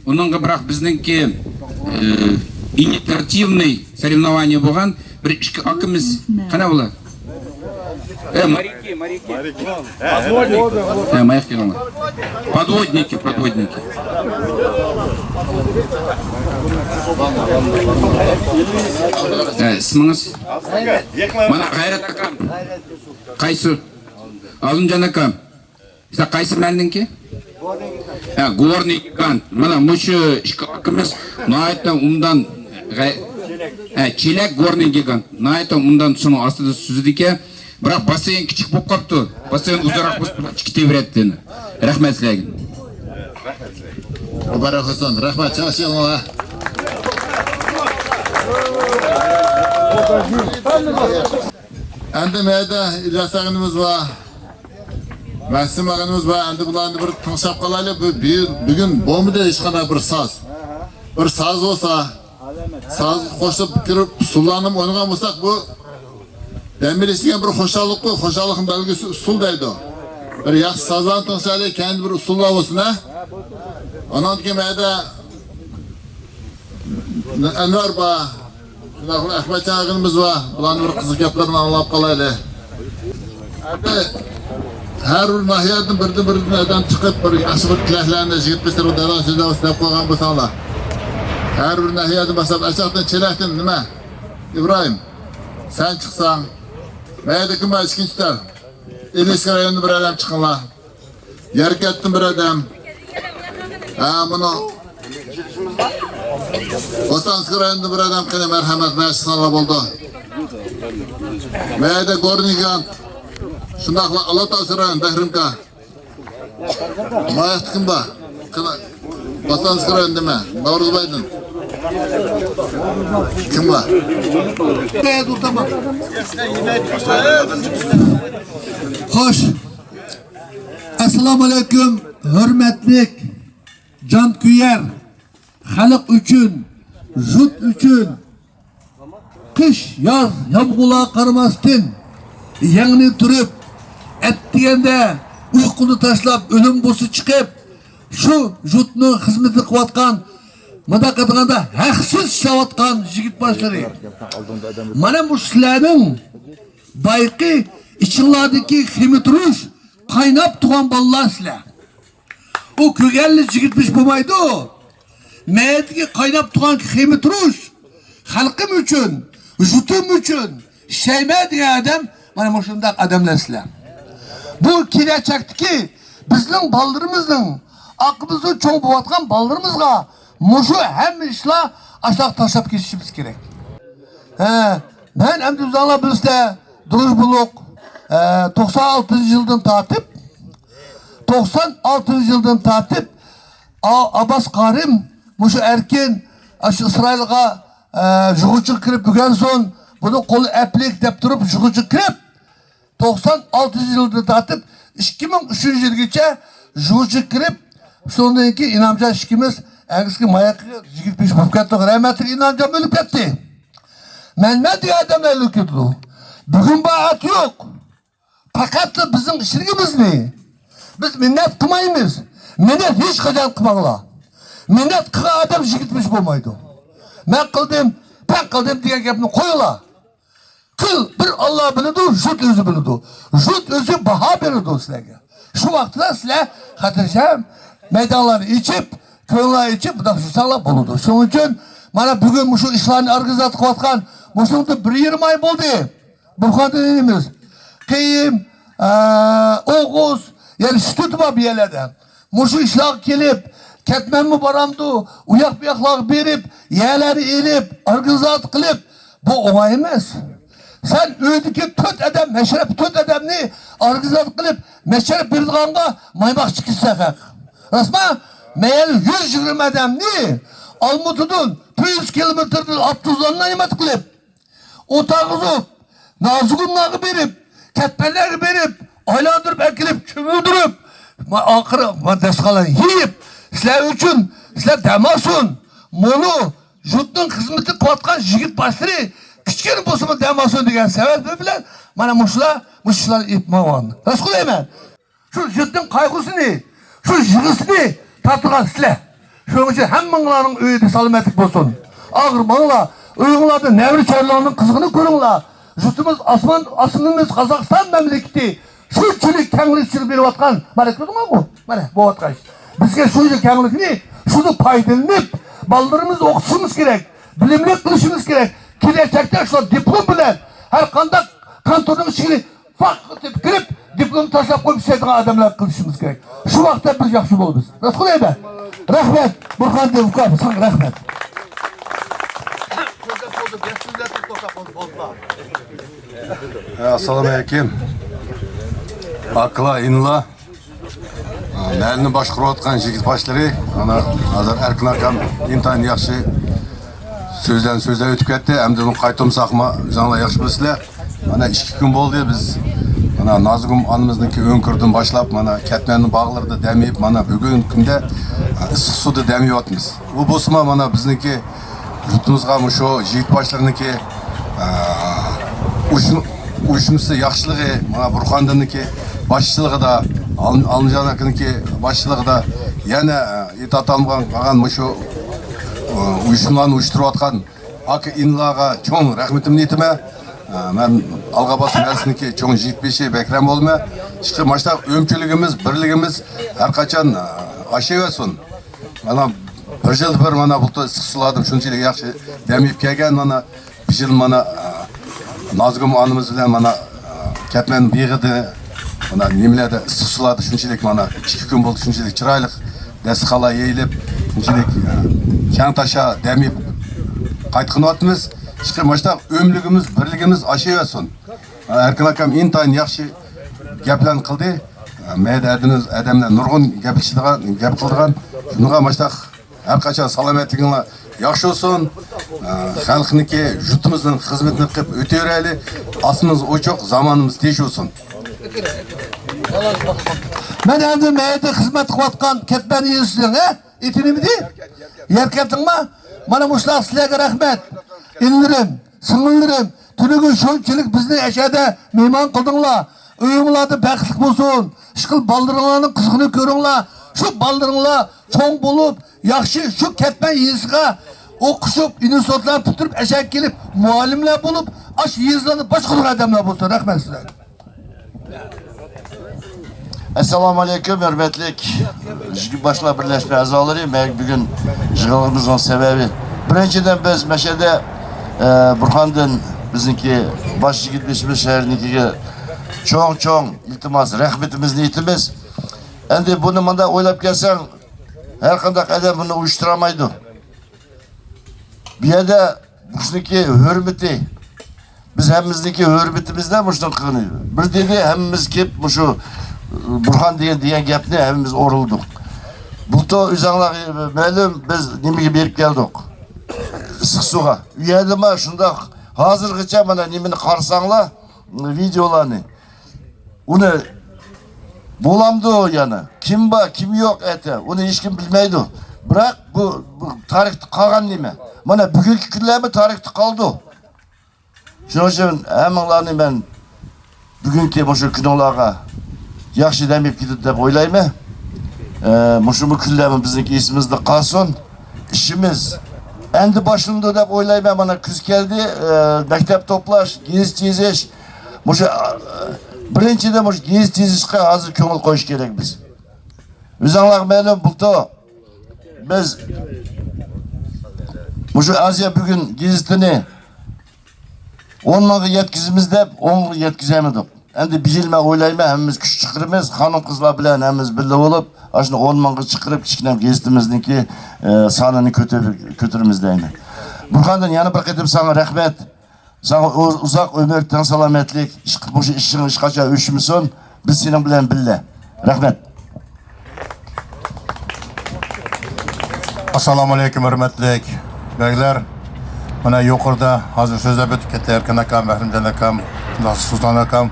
ئۇنىڭغا بىراق بىزنىڭكى، ئى، ئىنىتىياتىۋنىي سورېۋنوۋانىيە بولغان بىر ئىككى ئاكىمىز. قانا ئۇلار؟ ئە، مارىكى، مارىكى. ئە، ماياق كېلىڭلار. پودۋودنىكى، پودۋودنىكى. ئە، ئىسمىڭىز؟ مانا غەيرەت ئاكام. قايسى؟ ئالىمجان ئاكام. سىلەر قايسى مەھەللىنىڭكى؟ ھە، گورنىي گىگانت. مانا مۇشۇ ئىككى ئاكىمىز ناھايىتى ئوبدان غەي-، ھە، چېلەك گورنىي گىگانت. ناھايىتى ئوبدان سۇنىڭ ئاستىدا سۈزىدىكەن. بىراق، باسسېين كىچىك بولۇپ قاپتۇ. باسسېين ئۇزۇنراق بولسا، بىراق ئىككى تېۋرەتتى. رەھمەت سىلەرگە. مۇبارەك بولسۇن. رەھمەت، چاقچىيالىڭلار. ئەمدى مەيدە ئىلياس ئاغىنىمىز بار، مەسىم ئاغىنىمىز بار. ئەمدى بۇلارنى بىر تىڭشاپ قالايلى. بۈ-، بۈ-، بۈگۈن بولمىدى ھېچقانداق بىر ساز. بىر ساز بولسا، سازغا قوشۇلۇپ كىرىپ ئۇسسۇللارنى ئوينىغان بولساق، بۇ دەم ئېلىش دېگەن بىر خۇشاللىققۇ، خۇشاللىقنىڭ بەلگىسى ئۇسسۇل دەيدۇ. بىر ياخشى سازلارنى تىڭشايلى، كەينىدە بىر ئۇسسۇللار بولسۇن ھە. ئانان كېيىن مەيدە ئەنۋەر بار. شۇنداقلا ئەخمەتجان ئاغىنىمىز بار. بۇلارنىڭ بىر قىزىق گەپلىرىنى ئاڭلاپ قالايلى. ئەمدى ھەر بىر ناھىيەدىن بىردىن-بىردىن ئادەم چىقىپ، بىر ياخشى بىر تىلەكلەرنى، يىگىت قىزلار دەرۋازىسىدا دەپ قويغان بولساڭلار. ھەر بىر ناھىيەدىن باشلاپ، ئاشاقتىن، چېلەكتىن نېمە؟ ئىبراھىم، سەن چىقساڭ، مەيدە كىم بار ئىككىنچى تەر؟ ئىلىسكا رايونىدىن بىر ئادەم چىقىڭلار. يەركەنتتىن بىر ئادەم. ھە، مۇنۇ. بوستانسكى رايونىدىن بىر ئادەم قېنى، مەرھەمەت، مەشىق ساڭلار بولدى. مەيدە گورنىگانت. شۇنداقلا ئالاتاسى رايون، بەھرىمكا. ماياقتا كىم بار؟ قېنى، بوستانسكى رايون دېمە. نورۇزبايدىن. كىم بار؟ خوش. ئەسسالامۇئەلەيكۇم، ھۆرمەتلىك جانكۆيەر، خەلق ئۈچۈن، ژۇت ئۈچۈن، قىش، ياز، يامغۇرلارغا قارىماستىن، يەڭنى تۇرۇپ، ئەتىگەندە ئۇيقۇنى تاشلاپ، ئۆلۈم بوسا چىقىپ، شۇ ژۇتنىڭ خىزمىتىنى قىلىۋاتقان، مۇنداق ئېيتقاندا، ھەقسىز ئىشلەۋاتقان يىگىت باشلىرى. مانا مۇشۇ سىلەرنىڭ بايىقى ئىچىڭلاردىكى خېمىر تۇرۇش، قايناپ تۇرغان بالىلار سىلەر. ئۇ كۆرگەنلا يىگىت بولمايدۇ. مەيدىكى قايناپ تۇرغان خېمىر تۇرۇش، خەلقىم ئۈچۈن، ژۇتۇم ئۈچۈن ئىشلەيمەن دېگەن ئادەم، مانا مۇشۇنداق ئادەملەر سىلەر. بۇ كېلەچەكتىكى بىزنىڭ بالىلىرىمىزنىڭ، ئارقىمىزدا چوڭ بولۇۋاتقان بالىلىرىمىزغا مۇشۇ ھەممە ئىشلار ئاشۇنداق تاشلاپ كېتىشىمىز كېرەك. ھە، مەن ئەمدى ئۆزۈڭلار بىلىسىلەر، دۇرۇژ بولۇق، ئە، توقسان ئالتىنچى يىلدىن تارتىپ، توقسان ئالتىنچى يىلدىن تارتىپ، ئا-، ئابباس قارىم مۇشۇ ئەركىن، ئاشۇ ئىسرائىلغا، ئە، يۇغۇچىغا كىرىپ ئۆگەنسۇن، بۇنى قولى ئەپلىك دەپ تۇرۇپ، يۇغۇچىغا كىرىپ، توقسان ئالتىنچى يىلدىن تارتىپ ئىككى مىڭ ئۈچىنچى يىلغىچە يۇغۇچىغا كىرىپ، شۇنىڭدىن كېيىن ئىنامجان ئىككىمىز ئەگىسكى ماياققا يىگىت بېشى بولۇپ كەتتۇق. رەھمەتلىك ئىنامجان ئۆلۈپ كەتتى. مەن، مەن دېگەن ئادەملەر ئۆلۈپ كېتىدۇ. بۈگۈن بار، ئەتە يوق. پەقەتلا بىزنىڭ ئىشلىرىمىزنى بىز مىننەت قىلمايمىز. مىننەت ھېچقاچان قىلماڭلار. مىننەت قىلغان ئادەم يىگىت بېشى بولمايدۇ. مەن قىلدىم، پەن قىلدىم دېگەن گەپنى قويۇڭلار. قىل بىر ئاللا بىلىدۇ، ژۇت ئۆزى بىلىدۇ. ژۇت ئۆزى باھا بېرىدۇ سىلەرگە. شۇ ۋاقىتتا سىلەر خاتىرجەم مەيدانلارنى ئېچىپ، كۆڭۈللەرنى ئېچىپ، بۇنداق يۈرسەڭلار بولىدۇ. شۇنىڭ ئۈچۈن مانا بۈگۈن مۇشۇ ئىشلارنى ئورگانىزاتور قىلىۋاتقان، مۇشۇنىڭدا بىر يېرىم ئاي بولدى. بۇرخاندىن ئىنىمىز، قېيىم، ئە، ئوغۇز، يەنە شۇ تۆتى بار بۇ يەرلەردە. مۇشۇ ئىشلارغا كېلىپ، كەتمەنمۇ بارامدۇ، ئۇياق بۇياقلارغا بېرىپ، يەرلەرنى ئېلىپ، ئورگانىزاتور قىلىپ، بۇ ئوڭاي ئەمەس. سەن ئۆيدىكى تۆت ئادەم، مەشرەپ تۆت ئادەمنى ئورگانىزاتور قىلىپ، مەشرەپ بېرىدىغانغا مايماقچى كېسەك ھەق. راستما؟ مەيەل يۈز يىگىرمە ئادەمنى ئالمۇتىدىن، تۆت يۈز كىلومېتىردىن ئاپتوبۇسلارنى نەيمەت قىلىپ، ئولتۇرغۇزۇپ، نازۇگۇملارغا بېرىپ، كەتمەنلەرگە بېرىپ، ئايلاندۇرۇپ ئەكېلىپ، چۆمۈلدۈرۈپ، ما-، ئاخىرى ما-، دەستىخانلارنى يېيىپ، سىلەر ئۈچۈن، سىلەر دەم ئالسۇن، مۇنۇ ژۇتنىڭ خىزمىتىنى قىلىۋاتقان يىگىت باشلىرى كىچىككىنە بولسىمۇ دەم ئالسۇن دېگەن سەۋەب بىلەن مانا مۇشۇلار، مۇشۇ ئىشلارنى ئېلىپ ماڭغان. راست قىلىمەن. شۇ ژۇتنىڭ قايغۇسىنى، شۇ يىغىسىنى تارتىدىغان سىلەر. شۇنىڭ ئۈچۈن ھەممىڭلارنىڭ ئۆيىدە سالامەتلىك بولسۇن. ئاغرىماڭلار. ئۆيۈڭلاردا نەۋرە چەۋرىلەرنىڭ قىزىقىنى كۆرۈڭلار. ژۇتىمىز ئاسمان، ئاسمىنىمىز قازاقىستان مەملىكىتى شۇنچىلىك كەڭلىك ئىچىدە بېرىۋاتقان. مانا كۆردۈڭلارمۇ؟ مانا بولۇۋاتقان ئىش. بىزگە شۇ كەڭلىكنى، شۇنى پايدىلىنىپ، بالىلىرىمىزنى ئوقۇتۇشىمىز كېرەك. بىلىملىك قىلىشىمىز كېرەك. كېلەچەكتە شۇلار دىپلوم بىلەن ھەر قانداق كانتورنىڭ ئىشىكىنى ۋاق ئېتىپ كىرىپ، دىپلوم تاشلاپ قويۇپ ئىشلەيدىغان ئادەملەر قىلىشىمىز كېرەك. شۇ ۋاقىتتا بىز ياخشى بولىمىز. راست قىلىمەن. رەھمەت. بۇرخاندىن ئۇكام، ساڭا رەھمەت. ئەسسالامۇئەلەيكۇم. ئاكىلار، ئىنىلار. مەھەللىنى باشقۇرۇۋاتقان يىگىت باشلىرى، مانا، ھازىر ئەركىن ئاكام ئىنتايىن ياخشى سۆزلەرنى سۆزلەپ ئۆتۈپ كەتتى. ئەمدى بۇنى قايتۇرمىساقمۇ، ئۆزۈڭلار ياخشى بىلىسىلەر. مانا ئىككى كۈن بولدى، بىز مانا نازۇگۇم ئانىمىزنىڭكى ئۆڭكۈرىدىن باشلاپ، مانا كەتمەننىڭ باغلىرىدا دەم ئېلىپ، مانا بۈگۈنكى كۈندە ئىسسىق سۇدا دەم ئېلىۋاتىمىز. بۇ بولسىمۇ مانا بىزنىڭكى يۇرتىمىزغا مۇشۇ يىگىت باشلىرىنىڭكى، ئە، ئۇيۇشم-، ئۇيۇشمىسى ياخشىلىقى، مانا بۇرخاندىننىڭكى باشچىلىقىدا، ئال-، ئالىمجان ئاكىنىڭكى باشچىلىقىدا يەنە، ئە، ئېتى ئاتالمىغان قالغان مۇشۇ، ئە، ئۇيۇشمىلارنى ئۇيۇشتۇرۇۋاتقان ئاكا ئىنىلارغا چوڭ رەھمىتىمنى ئېيتىمەن. ئە، مەن ئالغا باسما ئەلىسىنىڭكى چوڭ يىگىت بېشى بەكرەم بولىمەن. ئىشقىلىپ، ماشۇنداق ئۆمچىلىكىمىز، بىرلىكىمىز ھەر قاچان، ئە، ئاشىۋەرسۇن. مانا بىر يىلدا بىر مانا بۇلتۇر ئىسسىق سۇلاردىن شۇنچىلىك ياخشى دەم ئېلىپ كەلگەن، مانا بىر يىل مانا، ئە، نازۇگۇم ئانىمىز بىلەن مانا، ئە، كەتمەن بېغىدا، مانا نېمىلەردە ئىسسىق سۇلاردا شۇنچىلىك مانا ئىككى كۈن بولدى، شۇنچىلىك چىرايلىق دەستىخانلار يېيىلىپ، شۇنچىلىك، ئە، كەڭ تاشا دەم ئېلىپ قايتقىنىۋاتىمىز. ئىشقىلىپ، ماشۇنداق ئۆملۈكىمىز، بىرلىكىمىز ئاشىۋەرسۇن. ئەركىن ئاكام ئىنتايىن ياخشى گەپلەرنى قىلدى. مەيدە ئادەملەر نۇرغۇن گەپلىشىدىغان، گەپ قىلىدىغان. شۇنىڭغا ماشتاق ھەر قاچان سالامەتلىكىڭلار ياخشى بولسۇن. خەلقنىڭكى، يۇرتىمىزنىڭ خىزمىتىنى قىلىپ ئۆتۈۋېرەيلى. ئاسمىنىمىز ئوچۇق، زامانىمىز تىنچ بولسۇن. مەن ئەمدى مەيدە خىزمەت قىلىۋاتقان كەتمەن يېزىسىنىڭ، ھە؟ ئېتى نېمىدى؟ يەركەنتىڭما؟ مانا مۇشۇلار سىلەرگە رەھمەت. ئىنىلىرىم، سىڭىللىرىم، تۈنۈگۈن شۇنچىلىك بىزنى ئەشەدە مېھمان قىلدىڭلار. ئۆيۈڭلاردا بەختلىك بولسۇن. ئىشقىلىپ بالىلىرىڭلارنىڭ قىزىقىنى كۆرۈڭلار. شۇ بالىلىرىڭلار چوڭ بولۇپ، ياخشى شۇ كەتمەن يېزىسىغا ئوقۇشۇپ، ئىنستىتۇتلارنى پۈتتۈرۈپ، ئەشەگە كېلىپ مۇئەللىملەر بولۇپ، ئاشۇ يېزىلارنى باشقۇرىدىغان ئادەملەر بولسۇن. رەھمەت سىلەرگە. ئەسسالامۇ ئەلەيكۇم، ھۆرمەتلىك يىگىت باشلار بىرلەشمە ئەزالىرى. مەن بۈگۈن يىغىلغىنىمىزنىڭ سەۋەبى، بىرىنچىدىن، بىز مەشەدە، ئە، بۇرخاندىن بىزنىڭكى باش يىگىت بېشىمىز شەھەرنىڭكىگە چوڭ-چوڭ ئىلتىماس، رەھمىتىمىزنى ئېيتىمىز. ئەمدى بۇنى مۇنداق ئويلاپ كەلسەڭ، ھەر قانداق ئادەم بۇنى ئۇيۇشتۇرالمايدۇ. بۇ يەردە مۇشۇنىڭكى ھۆرمىتى، بىز ھەممىمىزنىڭكى ھۆرمىتىمىزدە مۇشۇنىڭ قىلغىنى. بىر دېدى، ھەممىمىز كېلىپ مۇشۇ بۇرھان دېگەن، دېگەن گەپنى ھەممىمىز ئورۇلدۇق. بۇلتۇر ئۆزۈڭلارغا مەلۇم، بىز نېمىگە بېرىپ كەلدۇق؟ ئىسسىقسۇغا. ئۇ يەردىمۇ شۇنداق، ھازىرغىچە مانا نېمىنى قارىساڭلار، ۋىدېئولارنى. ئۇنى بولامدۇ يەنە؟ كىم بار، كىم يوق ئەتە؟ ئۇنى ھېچكىم بىلمەيدۇ. بىراق بۇ، بۇ تارىختا قالغان نېمە؟ مانا بۈگۈنكى كۈنلەرمۇ تارىختا قالىدۇ. شۇنىڭ ئۈچۈن ھەممىڭلارنى مەن بۈگۈنكى مۇشۇ كۈنۈڭلارغا ياخشى دەم ئېلىپ كېتىدۇ دەپ ئويلايمەن. ئە، مۇشۇ كۈنلەرمۇ بىزنىڭكى ئېسىمىزدە قالسۇن. ئىشىمىز ئەمدى باشلىنىدۇ دەپ ئويلايمەن. مانا كۈز كەلدى، ئە، مەكتەپ توپلاش، گېزىت يېزىش. مۇشۇ، ئە، بىرىنچىدىن، مۇشۇ گېزىت يېزىشقا ھازىر كۆڭۈل قويۇش كېرەك بىز. ئۆزۈڭلارغا مەلۇم، بۇلتۇر بىز مۇشۇ ئازىيا بۈگۈن گېزىتىنى ئون مىڭغا يەتكۈزىمىز دەپ، ئونغا يەتكۈزەلمىدۇق. ئەمدى بىر يىل مەن ئويلايمەن، ھەممىمىز كۈچ چىقىرىمىز، خانىم-قىزلار بىلەن ھەممىمىز بىللە بولۇپ، ئاشۇنى ئون مىڭغا چىقىرىپ، كىچىككىنە گېزىتىمىزنىڭكى، ئە، سانىنى كۆتۈر-، كۆتۈرىمىز دەيمەن. بۇرھاندىن يەنە بىر قېتىم ساڭا رەھمەت. ساڭا ئۇ-، ئۇزاق ئۆمۈر، تەن سالامەتلىك، ئىش-، مۇشۇ ئىشىڭ ھېچقاچان ئۆچمىسۇن. بىز سېنىڭ بىلەن بىللە. رەھمەت. ئەسسالامۇ ئەلەيكۇم، ھۆرمەتلىك بەگلەر. مانا يۇقىرىدا ھازىر سۆزلەپ ئۆتۈپ كەتتى ئەركىن ئاكام، مەھرىمجان ئاكام، شۇنداق سۇلتان ئاكام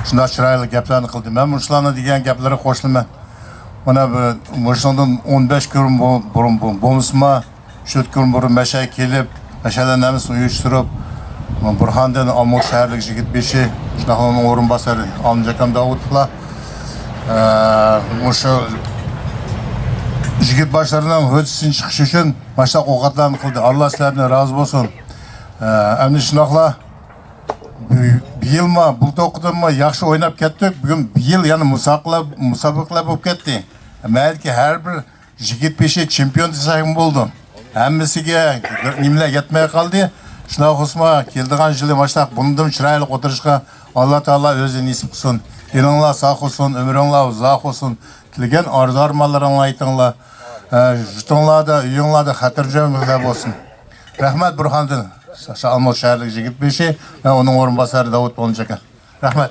شۇنداق چىرايلىق گەپلەرنى قىلدى. مەن مۇشۇلارنىڭ دېگەن گەپلىرىگە قوشۇلىمەن. مانا بۇ، مۇشۇنىڭدىن ئون بەش كۈن بۇ-، بۇرۇن بۇ-، بولمىسىمۇ، شۇ كۈن بۇرۇن مەشەگە كېلىپ، مەشەلەرنى ھەممىسىنى ئۇيۇشتۇرۇپ، بۇرھاندىن ئامۇت شەھەرلىك يىگىت بېشى، شۇنداقلا ئۇنىڭ ئورۇنباسارى ئالىمجان ئاكام داۋۇتوۋلار، ئە، مۇشۇ يىگىت باشلىرىنىڭ ھۆددىسىدىن چىقىش ئۈچۈن ماشۇنداق ئوقەتلەرنى قىلدى. ئاللا سىلەردىن رازى بولسۇن. ئە، ئەمدى شۇنداقلا بۇ، بۇ يىلمۇ، بۇلتۇرقىدىنمۇ ياخشى ئويناپ كەتتۇق. بۈگۈن، بۇ يىل يەنە مۇسابىقىلەر، مۇسابىقىلەر بولۇپ كەتتى. مەيلىكى ھەر بىر يىگىت بېشى چېمپىيون دېسەكمۇ بولىدۇ. ھەممىسىگە نېمىلەر يەتمەي قالدى. شۇنداق بولسىمۇ، كېلىدىغان يىلى ماشۇنداق بۇندىن چىرايلىق ئولتۇرۇشقا ئاللا تائالا ئۆزى نېسىپ قىلسۇن. ئېلىڭلار ساق بولسۇن، ئۆمرۈڭلار ئۇزاق بولسۇن. تىلىگەن ئارزۇ-ئارمانلىرىڭلارنى ئېيتىڭلار. ئە، يۇرتۇڭلاردا، ئۆيۈڭلاردا خاتىرجەملىكلەر بولسۇن. رەھمەت بۇرھاندىن. شامال شەھەرلىك يىگىت بېشى ۋە ئۇنىڭ ئورۇنباسارى داۋۇت بولۇنچاكا. رەھمەت.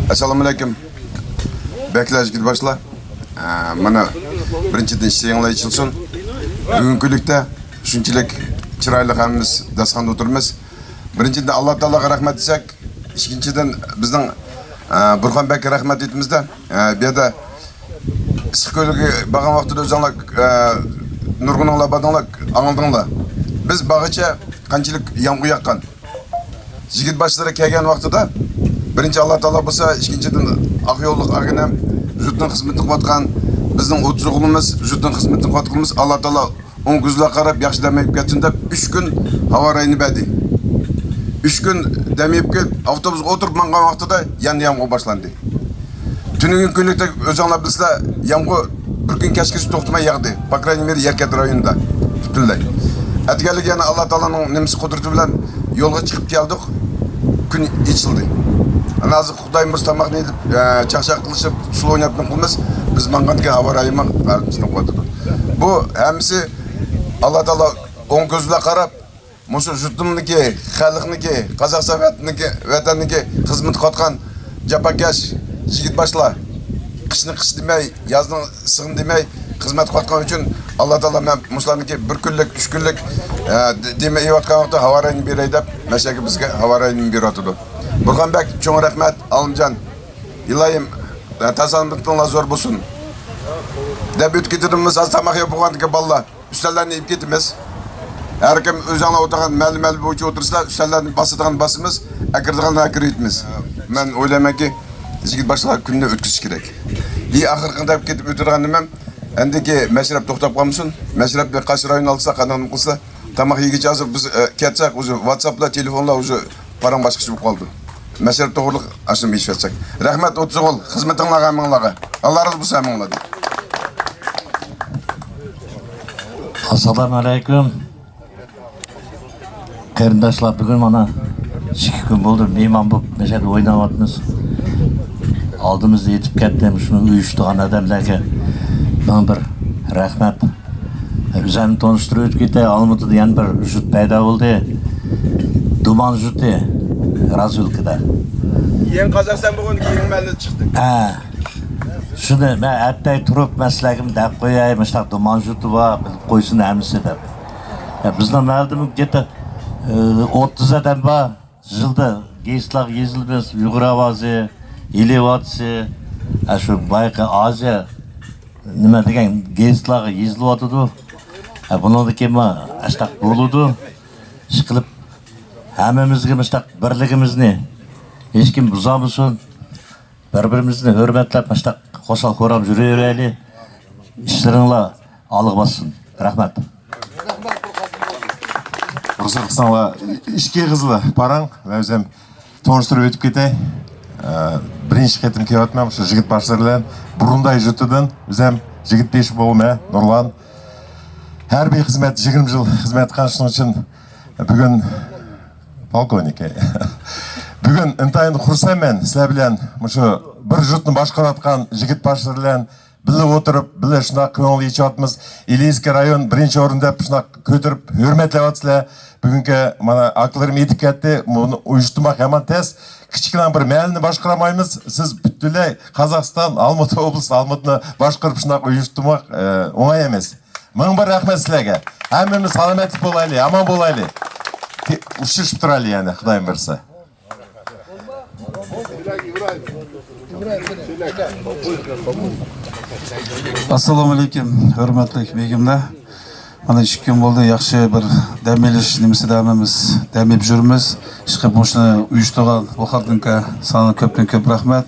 ئەسسالامۇ ئەلەيكۇم. بەكلەر، يىگىت باشلار. ئە، مانا، بىرىنچىدىن، ئىشىڭلار ئېچىلسۇن. بۈگۈنكى كۈنلۈكتە شۇنچىلىك چىرايلىق ھەممىمىز داستىخاندا ئولتۇرىمىز. بىرىنچىدىن، ئاللا تائالاغا رەھمەت دېسەك، ئىككىنچىدىن، بىزنىڭ، ئە، بۇرخان بەگكە رەھمەت ئېيتىمىزدە، ئە، بۇ يەردە ئىسسىق كۆلگە بارغان ۋاقتىدا ئۆزۈڭلار، ئە، نۇرغۇنۇڭلار باردىڭلار، ئاڭلىدىڭلار. بىز بارغىچە قانچىلىك يامغۇر ياغقان. يىگىت باشلىرى كەلگەن ۋاقتىدا، بىرىنچى، ئاللا تائالا بولسا، ئىككىنچىدىن، ئاق يوللۇق ئاغىنەم، يۇرتنىڭ خىزمىتىنى قىلىۋاتقان، بىزنىڭ ئوتتۇز ئوغلىمىز، يۇرتنىڭ خىزمىتىنى قىلىۋاتقىنىمىز، ئاللا تائالا ئوڭ كۆزلەرگە قاراپ، ياخشى دەم ئېلىپ كەتسۇن دەپ، ئۈچ كۈن ھاۋا رايىنى بەردى. ئۈچ كۈن دەم ئېلىپ كېلىپ، ئاپتوبۇسقا ئولتۇرۇپ ماڭغان ۋاقتىدا يەنە يامغۇر باشلاندى. تۈنۈگۈن كۈنلۈكتە ئۆزۈڭلار بىلىسىلەر، يامغۇر بىر كۈن كەچكىچە توختىماي ياغدى. По крайней мере، يەر كەنت رايونىدا پۈتۈنلەي. ئەتىگەنلىك يەنە ئاللا تائالانىڭ نېمىسى، قۇدرىتى بىلەن يولغا چىقىپ كەلدۇق. كۈن ئېچىلدى. ئەنە ھازىر خۇدايىم بۇيرۇسا تاماقنى يېدىپ، ئە، چاقچاق قىلىشىپ، ئۇسسۇل ئويناپ نېمە قىلىمىز. بىز ماڭغاندىكىن ھاۋا رايىمۇ بىزنى قۇۋۋەتلىدى. بۇ ھەممىسى ئاللا تائالا ئوڭ كۆز بىلەن قاراپ، مۇشۇ يۇرتۇمنىڭكى، خەلقنىڭكى، قازاقىستان ۋەتىنىڭكى، ۋەتەننىڭكى خىزمىتى قىلىۋاتقان جاپاكەش يىگىت باشلار، قىشنى قىش دېمەي، يازنى سىغىم دېمەي خىزمەت قىلىۋاتقان ئۈچۈن ئاللا تائالا مەن مۇشۇلارنىڭكى بىر كۈنلۈك، ئۈچ كۈنلۈك، ئە، دېمە ئېيۋاتقان ۋاقىتتا ھاۋا رايىنى بېرەي دەپ، مەشەگە بىزگە ھاۋا رايىنى بېرىۋاتىدۇ. بۇرخان بەگ، چوڭ رەھمەت، ئالىمجان. ئىلاھىم، ئە، تاسانتىڭلار زور بولسۇن. دەپ ئۆتۈپ كېتىدىمىز، ھازىر تاماق يەپ بولغاندىكىن بالىلار. ئۈستەللەرنى ئېلىپ كېتىمىز. ھەركىم ئۆزۈڭلار ئولتۇرغان مەللە-مەللە بويىچە ئولتۇرسىلەر، ئۈستەللەرنى باسىدىغان باسىمىز، ئەكىرىدىغان ئەكىرىۋېتىمىز. مەن ئويلايمەنكى، يىگىت باشلار كۈننى ئۆتكۈزۈش كېرەك. ئى، ئاخىرقى دەپ كېتىپ ئۆتىدىغان نېمەم، ئەندىكى مەشرەپ توختاپ قالمىسۇن. مەشرەپنى قايسى رايون ئالسا، قانداق نېمە قىلسا، تاماق يېگۈچە ھازىر بىز، ئە، كەتسەك، ئۇزى ۋاتساپلار، تېلېفونلار ئۇزى پاراڭ باشقىچە بولۇپ قالدى. مەشرەپ توغرىلىق ئاشۇنى ئېيتىپ ئۆتسەك. رەھمەت، ئوتتۇز ئوغۇل، خىزمىتىڭلارغا ھەممىڭلارغا. ئاللا رازى بولسۇن ھەممىڭلاردىن. ئەسسالامۇ ئەلەيكۇم. قېرىنداشلار، بۈگۈن مانا ئىككى كۈن بولدى، مېھمان بولۇپ مەشەدە ئويناۋاتىمىز. ئالدىمىزدا يېتىپ كەتتى، شۇنى ئۇيۇشتۇرغان ئادەملەرگە مىڭ بىر رەھمەت. ئۆزۈمنى تونۇشتۇرۇپ ئۆتۈپ كېتەي، ئالمۇتىدا يەنە بىر يۇرت پەيدا بولدى. دۇمان يۇرتى، راز ئۆلكىدە. يېڭى قازاقىستان بولغاندىكىن يېڭى مەھەللە چىقتى. ھە. شۇنى مەن ئەتتەي تۇرۇپ، مەن سىلەرگىمۇ دەپ قوياي، مۇشۇنداق دۇمان يۇرتى بار، بىلىپ قويسۇن ھەممىسى دەپ. يا، بىزنىڭ مەھەللىدىمۇ گېتى، ئە، ئوتتۇز ئادەم بار. يىلدا گېزىتلارغا يېزىلىمىز، ئۇيغۇر ئاۋازى، ئېلى ۋاتىسى، ئە، شۇ بايىقى ئازىيا نېمە دېگەن گېزىتلارغا يېزىلىۋاتىدۇ. ئە، بۇنىڭدىن كېيىنمۇ ئاشتاق بولىدۇ. ئىشقىلىپ، ھەممىمىزگە مۇشتاق بىرلىكىمىزنى ھېچكىم بۇزالمىسۇن. بىر-بىرىمىزنى ھۆرمەتلەپ، مۇشتاق خۇشال-خۇرام يۈرۈۋېرەيلى. ئىشلىرىڭلار ئالغا باسسۇن. رەھمەت. رۇخسەت قىلساڭلار، ئىككى ئېغىزلا پاراڭ ۋە ئۆزۈم تونۇشتۇرۇپ ئۆتۈپ كېتەي. ئە، بىرىنچى قېتىم كېلىۋاتىمەن شۇ يىگىت باشلىرى بىلەن. بۇرۇنداي يۇرتىدىن ئۆزۈم يىگىت بېشى بولىمەن، نۇرلان. ھەربىي خىزمەت، يىگىرمە يىل خىزمەت قىلغان، شۇنىڭ ئۈچۈن بۈگۈن پولكوۋنىك. بۈگۈن ئىنتايىن خۇرسەنمەن سىلەر بىلەن مۇشۇ بىر يۇرتنى باشقۇرۇۋاتقان يىگىت باشلىرى بىلەن بىللە ئولتۇرۇپ، بىللە شۇنداق كۆڭۈل ئېچىۋاتىمىز. ئىلىسكى رايون بىرىنچى ئورۇن دەپ شۇنداق كۆتۈرۈپ ھۆرمەتلەۋاتىسىلەر. بۈگۈنكى مانا ئاكىلىرىم ئېيتىپ كەتتى، بۇنى ئۇيۇشتۇرماق يامان تەس. كىچىككىنە بىر مەھەللىنى باشقۇرالمايمىز. سىز پۈتۈنلەي قازاقىستان، ئالمۇتا ئوبلاست، ئالمۇتىنى باشقۇرۇپ شۇنداق ئۇيۇشتۇرماق، ئە، ئوڭاي ئەمەس. مىڭ بىر رەھمەت سىلەرگە. ھەممىمىز سالامەتلىك بولايلى، ئامان بولايلى. ئۇچرىشىپ تۇرايلى يەنە، خۇدايىم بۇيرۇسا. ئەسسالامۇ ئەلەيكۇم، ھۆرمەتلىك بېگىملەر. مانا ئىككى كۈن بولدى، ياخشى بىر دەم ئېلىش نېمىسىدە ھەممىمىز دەم ئېلىپ يۈرىمىز. ئىشقىلىپ مۇشۇنى ئۇيۇشتۇرغان ۋاقاردىنكا ساڭا كۆپتىن كۆپ رەھمەت.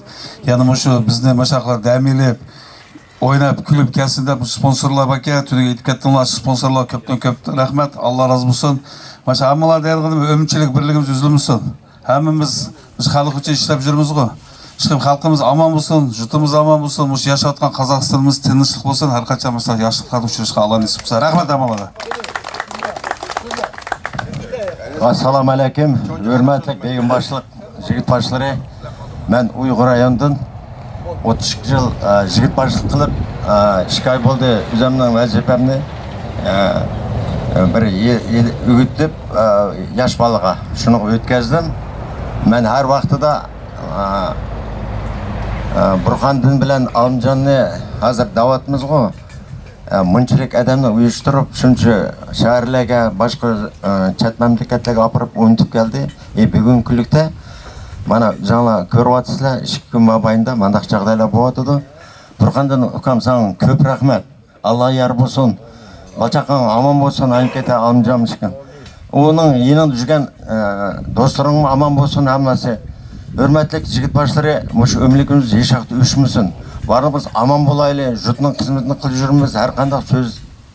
يەنە مۇشۇ بىزنى ماشاقلار دەم ئېلىپ، ئويناپ، كۈلۈپ كەلسۇن دەپ سپونسورلار باركەن، تۈنۈگۈن ئېيتىپ كەتتىڭلار، سپونسورلار كۆپتىن كۆپ رەھمەت، ئاللا رازى بولسۇن. مانا ھەممىڭلار دەيدىغىنىم، ئۆمچىلىك بىرلىكىمىز ئۈزۈلمىسۇن. ھەممىمىز مۇشۇ خەلق ئۈچۈن ئىشلەپ يۈرىمىزغۇ. ئىشقىلىپ خەلقىمىز ئامان بولسۇن، يۇرتىمىز ئامان بولسۇن، مۇشۇ ياشاۋاتقان قازاقىستىنىمىز تىنچلىق بولسۇن، ھەر قاچان مۇشۇنداق ياخشىلىقلاردا ئۇچرىشىشقا ئاللا نېسىپ قىلسۇن. رەھمەت ھەممىڭلارغا. ئەسسالامۇ ئەلەيكۇم، ھۆرمەتلىك بېگىم باشلىق. يىگىت باشلىرى، مەن ئۇيغۇر رايونىدىن ئوتتۇز ئىككى يىل، ئە، يىگىت باشلىق قىلىپ، ئە، ئىككى ئاي بولدى ئۆزۈمنىڭ ۋەزىپەمنى، ئە، بىر يىل، يىل ئۆگىتىپ، ئە، ياش بالىغا شۇنىڭغا ئۆتكەزدىم. مەن ھەر ۋاقتىدا، ئە، ئە، بۇرخاندىن بىلەن ئالىمجاننى ھازىر دەۋاتىمىزغۇ. ئە، مۇنچىلىك ئادەمنى ئۇيۇشتۇرۇپ، شۇنچە شەھەرلەرگە، باشقا، ئە، چەت مەملىكەتلەرگە ئاپىرىپ ئۇنتۇپ كەلدى. ئى، بۈگۈنكى كۈنلۈكتە مانا ئۆزۈڭلار كۆرۈۋاتىسىلەر، ئىككى كۈن مابەينىدە مانداق جاغدايلار بولۇۋاتىدۇ. بۇرخاندىن ئۇكام، ساڭا كۆپ رەھمەت. ئاللا يار بولسۇن. بالا-چاقاڭ ئامان بولسۇن، ئاينى كېتە ئالىمجان ئىكەن. ئۇنىڭ يېنىدا يۈرگەن، ئە، دوستلىرىڭمۇ ئامان بولسۇن ھەممىسى. ھۆرمەتلىك يىگىت باشلىرى، مۇشۇ ئۆملۈكىمىز ھېچ ۋاقىت ئۆچمىسۇن. بارلىقىمىز ئامان بولايلى، يۇرتنىڭ خىزمىتىنى قىلىپ يۈرىمىز، ھەر قانداق سۆز،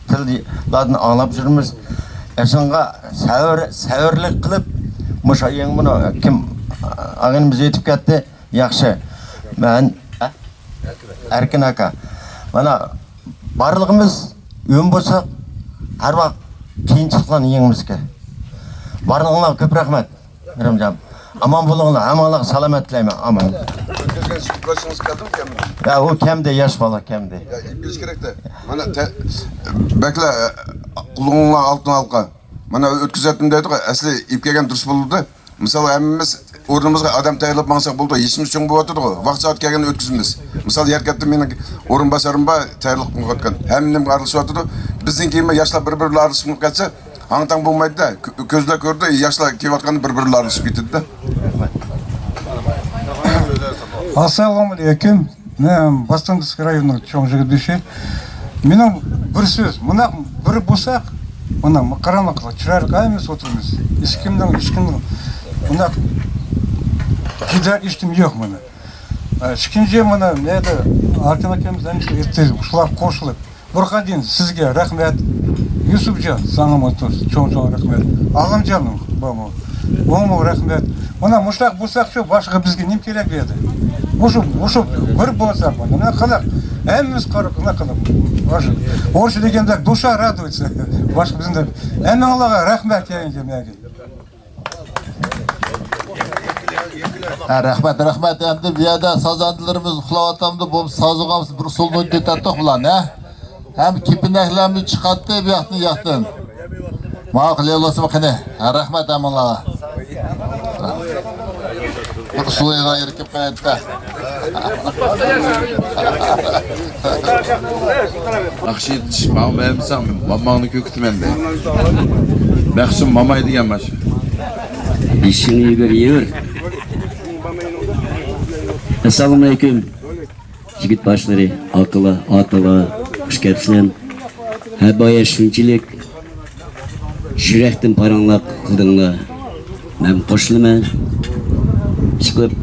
تىللاردىن ئاڭلاپ يۈرىمىز. ئېشىڭغا سەۋر، سەۋرلىك قىلىپ، مۇشۇ يېڭى مۇنۇ كىم، ئاغىنىمىز ئېيتىپ كەتتى. ياخشى. مەن، ئەركىن ئاكا. مانا، بارلىقىمىز ئۆم بولساق، ھەر ۋاقىت قىيىنچىلىقلارنى يېڭىمىزكەن. بارلىقىڭلارغا كۆپ رەھمەت، مېھرىمجان. ئامان بولۇڭلار، ھەممىڭلارغا سالامەت تىلەيمەن. ئامان. ئۆتكۈزگەن يىگىت باشلىرىڭىز كەلدىمۇ، كەلمىدى؟ يا، ئۇ كەمدى، ياش بالا كەمدى. يا، ئېلىپ كېلىش كېرەكتە. مانا، بەكلا، قۇلىقىڭلار ئالتۇن ھالقا. مانا ئۆتكۈزەتتىم دەيدىغۇ، ئەسلى ئېلىپ كەلگەن دۇرۇس بولىدۇ. مىسال، ھەممىمىز ئورنىمىزغا ئادەم تەييارلاپ ماڭساق بولىدۇ، يېشىمىز چوڭ بولۇۋاتىدىغۇ، ۋاقىت سائەت كەلگەندە ئۆتكۈزىمىز. مىسال، يەركەنتتە مېنىڭ ئورۇنباسارىم بار، تەييارلىق قىلىۋاتقان. ھەممە نېمىگە ئارىلىشىۋاتىدۇ. بىزدىن كېيىن ياشلار بىر-بىرى بىلەن ئارىلىشىپ كەتسە، ھاڭ-تاڭ بولمايدۇ-دە. كۆ-، كۆزلەر كۆردى، ياشلار كېلىۋاتقاندا بىر-بىرى بىلەن ئارىلىشىپ كېتىدۇ-دە. ئاسسالامۇ ئەلەيكۇم. مەن باستانسكى رايوننىڭ چوڭ جىگىت بېشى. مېنىڭ بىر سۆز، مۇنداق بىر بولساق، مانا قاراڭلىق، چىرايلىق ھەممىمىز ئولتۇرىمىز. ھېچكىمنىڭ، ھېچكىمنىڭ مۇنداق جىددىي ئىشتىمى يوق مانا. ئە، ئىككىنچى، مانا نەدە ئاركان ئاكىمىز ھەممىسى ئېيتتى، شۇلار قوشۇلۇپ. بۇرخاندىن، سىزگە رەھمەت. يۈسۈپجان، ساڭىمۇ چوڭ-چوڭ رەھمەت. ئالىمجان بارمۇ؟ ئۇمۇ رەھمەت. مانا مۇشۇنداق بولساقچۇ، باشقا بىزگە نېمە كېرەك بۇ يەردە؟ مۇشۇ، مۇشۇ بىر بولساق، مانا قانداق؟ ھەممىمىز قاراپ، مانا قانداق؟ ئورۇسچە دېگەندە، душа радуется. باشقا بىزنى، ھەممىڭلارغا رەھمەت، كەلگەن جەمئىيەتكە. ھە، رەھمەت، رەھمەت. ئەمدى بۇ يەردە سازەندىلىرىمىز ئۇخلاۋاتامدۇ؟ بولمىسا سازوغا بىر سولۇنۇپ كېتەتتۇق بۇلارنى، ھە؟ ھەم كېپىنەكلەرنى چىقاتتى بۇ ياقتىن، ياقتىن. ماقۇل، يوللىسىمۇ قېنى. ھە، رەھمەت ھەممىڭلارغا. بىر سۇيىغا ئېرىكىپ قايتتى. ناخشا ئېيتىش، ماڭا بەرمىسەڭ، ماماڭنى كۆكۈتىمەن دەيدۇ. مەخسۇم ماماي دېگەن مانا شۇ. بېشىڭنى يۈگۈر، يۈر. ئەسسالامۇئەلەيكۇم. يىگىت باشلىرى، ئاكىلار، ئاتىلار، خۇش كەپسىلەر. ھە، بايا شۇنچىلىك يۈرەكتىن پاراڭلار قىلدىڭلار. مەن قوشۇلىمەن. ئىشقىلىپ،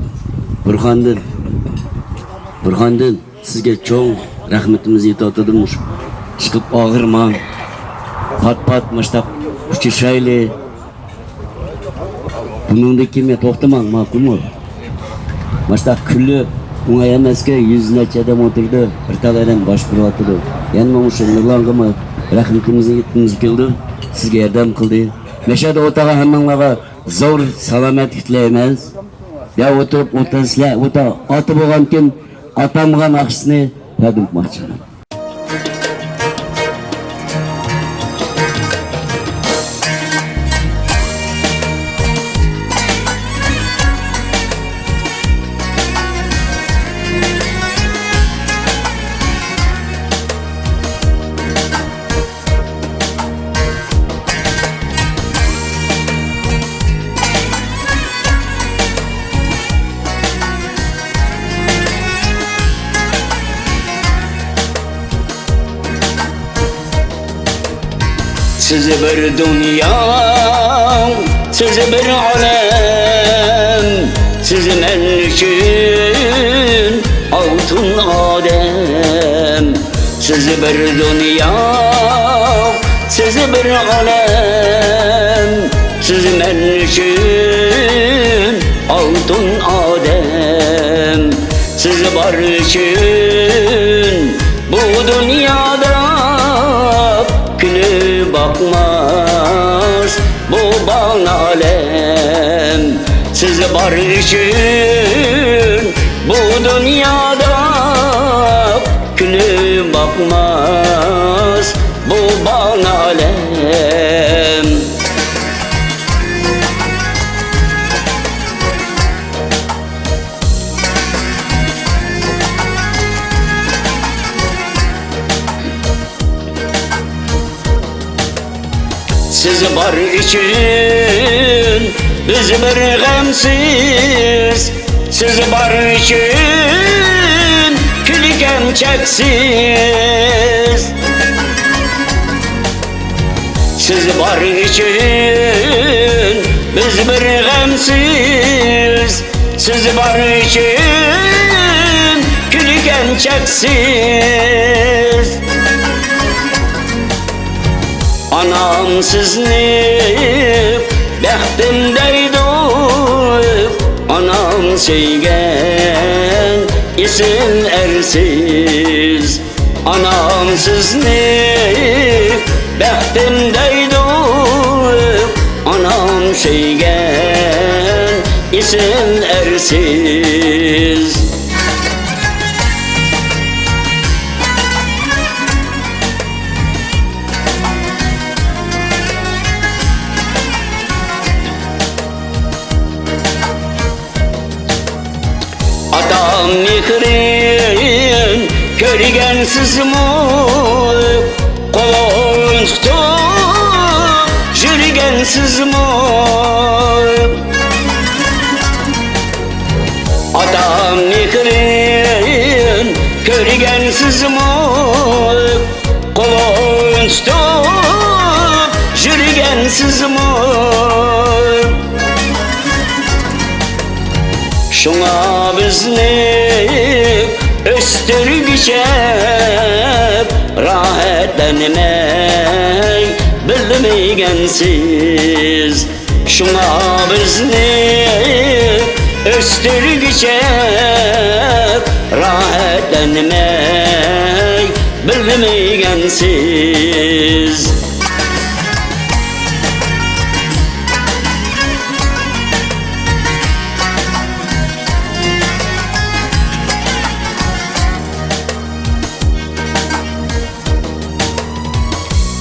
بۇرخاندىن، بۇرخاندىن سىزگە چوڭ رەھمىتىمىزنى ئېيتىۋاتىدۇ. مۇشۇ ئىشقىلىپ ئاغرىماڭ. پات-پات مۇشتاق ئۇچرىشايلى. بۇنىڭدىن كېيىن توختىماڭ، ماقۇلمۇ؟ ماشۇنداق كۈلۈپ، ئوڭاي ئەمەسكەن، يۈز نەچچە ئادەم ئولتۇرىدۇ، بىر تال ئادەم باشقۇرۇۋاتىدۇ. يەنىمۇ مۇشۇ نۇرلانغىمۇ رەھمىتىمىزنى ئېيتقۇمىز كېلىدۇ. سىزگە ياردەم قىلدى. مەشەدە ئولتۇرغان ھەممىڭلارغا زور سالامەتلىك تىلەيمىز. يا ئولتۇرۇپ ئولتۇرسىلەر، ئوتا ئاتا بولغانكىن، ئاتالمىغان ئاخشىسىنى تەقدىم قىلماقچىمەن. سىز بىر دۇنيا، سىز بىر ئالەم، سىز مەن ئۈچۈن ئالتۇن ئادەم. سىز بىر دۇنيا، سىز بىر ئالەم، سىز مەن ئۈچۈن ئالتۇن ئادەم. سىز بار ئۈچۈن بۇ دۇنيادا كۈلۈپ باقماس بۇ باغنى ئالەم. سىز بار ئۈچۈن بۇ دۇنيادا كۈلۈپ باقماس بۇ باغنى ئالەم. سىز بار ئۈچۈن بىز بىر غەمسىز، سىز بار ئۈچۈن كۈلكەم چەكسىز. سىز بار ئۈچۈن بىز بىر غەمسىز، سىز بار ئۈچۈن كۈلكەم چەكسىز. ئانام سىزنى بەختىم دەيدۇ، ئانام سۆيگەن ئېسىل ئەرسىز. ئانام سىزنى بەختىم دەيدۇ، ئانام سۆيگەن ئېسىل ئەرسىز. ئاتام مېھرىن كۆرگەنسىزمۇ، قولۇڭ تۇتۇپ يۈرگەنسىزمۇ؟ ئاتام مېھرىن كۆرگەنسىزمۇ؟ قولۇڭ تۇتۇپ يۈرگەنسىزمۇ؟ شۇڭا بىزنى ئۆستۈرگۈچە راھەتلەنمەي بىلمىگەنسىز. شۇڭا بىزنى ئۆستۈرگۈچە راھەتلەنمەي بىلمىگەنسىز.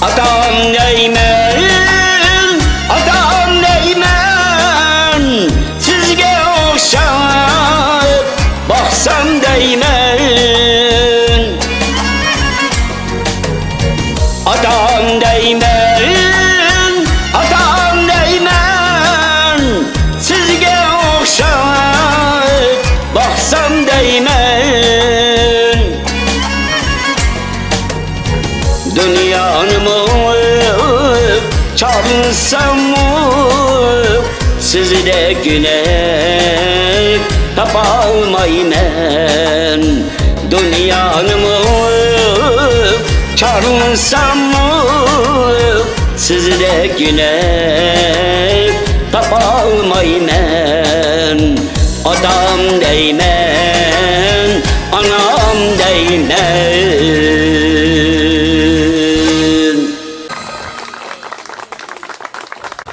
ئاتام دەيمەن، ئاتام دەيمەن، سىزگە ئوخشاپ باقسام دەيمەن. ئاتام دەيمەن، ئاتام دەيمەن، سىزگە ئوخشاپ باقسام دەيمەن. دۇنيانىمۇ چارلىساممۇ، سىزدەك گۈلەك تاپالمايمەن. دۇنيانىمۇ چارلىساممۇ، سىزدەك گۈلەك تاپالمايمەن. ئاتام دەيمەن، ئانام دەيمەن.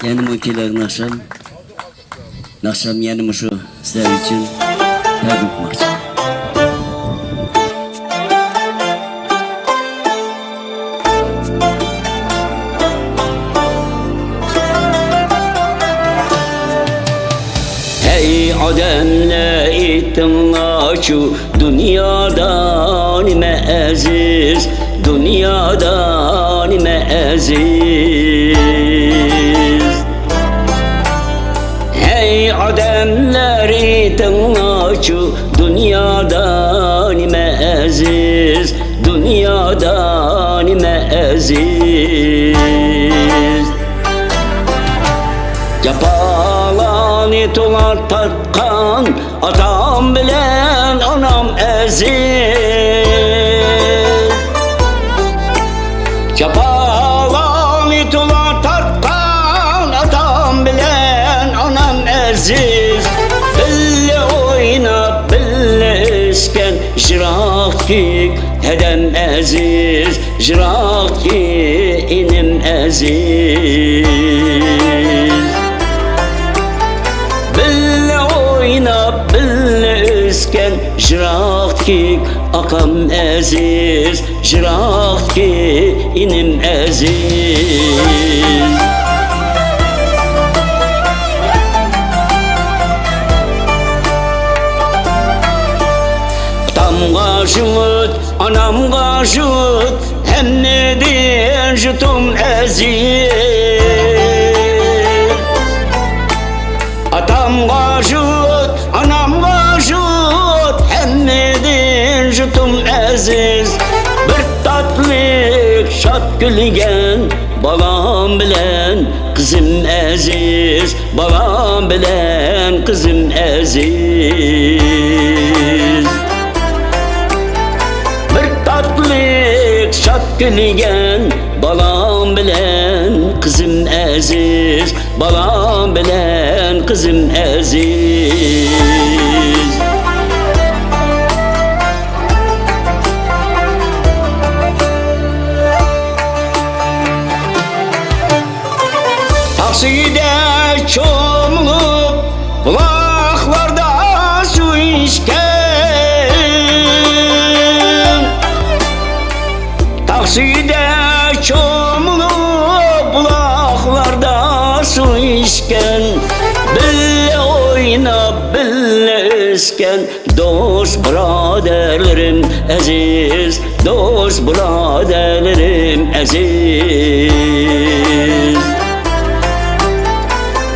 يەنىمۇ كېلەر ناخشام، ناخشام يەنە مۇشۇ سىلەر ئۈچۈن تەقدىم قىلماقچى. ھەي ئادەملەر، ئېيتىڭلارچۇ، دۇنيادا نېمە ئەزىز، دۇنيادا نېمە ئەزىز؟ ھەي ئادەملەر، ئېيتىڭلارچۇ، دۇنيادا نېمە ئەزىز، دۇنيادا نېمە ئەزىز؟ جاپالارنى تولا تارتقان ئاتام بىلەن ئانام ئەزىز. جاپالارنى تولا تارتقان ئاتام بىلەن ئانام ئەزىز. بىللە ئويناپ، بىللە ئۆسكەن يىراقتىكى ھەدەم ئەزىز، يىراقتىكى ئىنىم ئەزىز. بىللە ئويناپ، بىللە ئۆسكەن يىراقتىكى ئاكام ئەزىز، يىراقتىكى ئىنىم ئەزىز. ئاتامغا شۇت، ئانامغا شۇت، ھەممىدىن يۇرتۇم ئەزىز. ئاتامغا يۇرت، ئانامغا يۇرت، ھەممىدىن يۇرتۇم ئەزىز. بىر تاتلىق شاد كۈلگەن بالام بىلەن قىزىم ئەزىز، بالام بىلەن قىزىم ئەزىز. بىر تاتلىق شاد كۈلگەن بالام بىلەن قىزىم ئەزىز، بالام بىلەن قىزىم ئەزىز. تاقسىدە چومۇلۇپ، بۇلاقلاردا سۇ ئىچكەن. تاقسىدە چومۇلۇپ، بۇلاقلاردا سۇ ئىچكەن. بىللە ئويناپ، بىللە ئۆسكەن. دوست بۇرادەرلىرىم ئەزىز، دوست بۇرادەرلىرىم ئەزىز.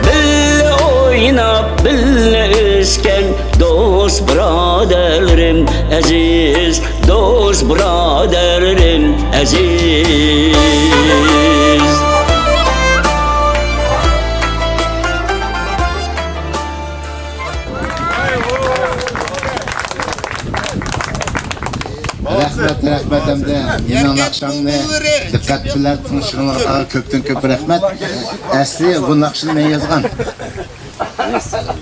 بىللە ئويناپ، بىللە ئۆسكەن. دوست بۇرادەرلىرىم ئەزىز، دوست بۇرادەرلىرىم ئەزىز. رەھمەت، رەھمەت ھەمدە مېنىڭ ناخشامنى دىققەت بىلەن تىڭشىغىنىڭلارغا كۆپتىن كۆپ رەھمەت. ئەسلى بۇ ناخشىنى مەن يازغان.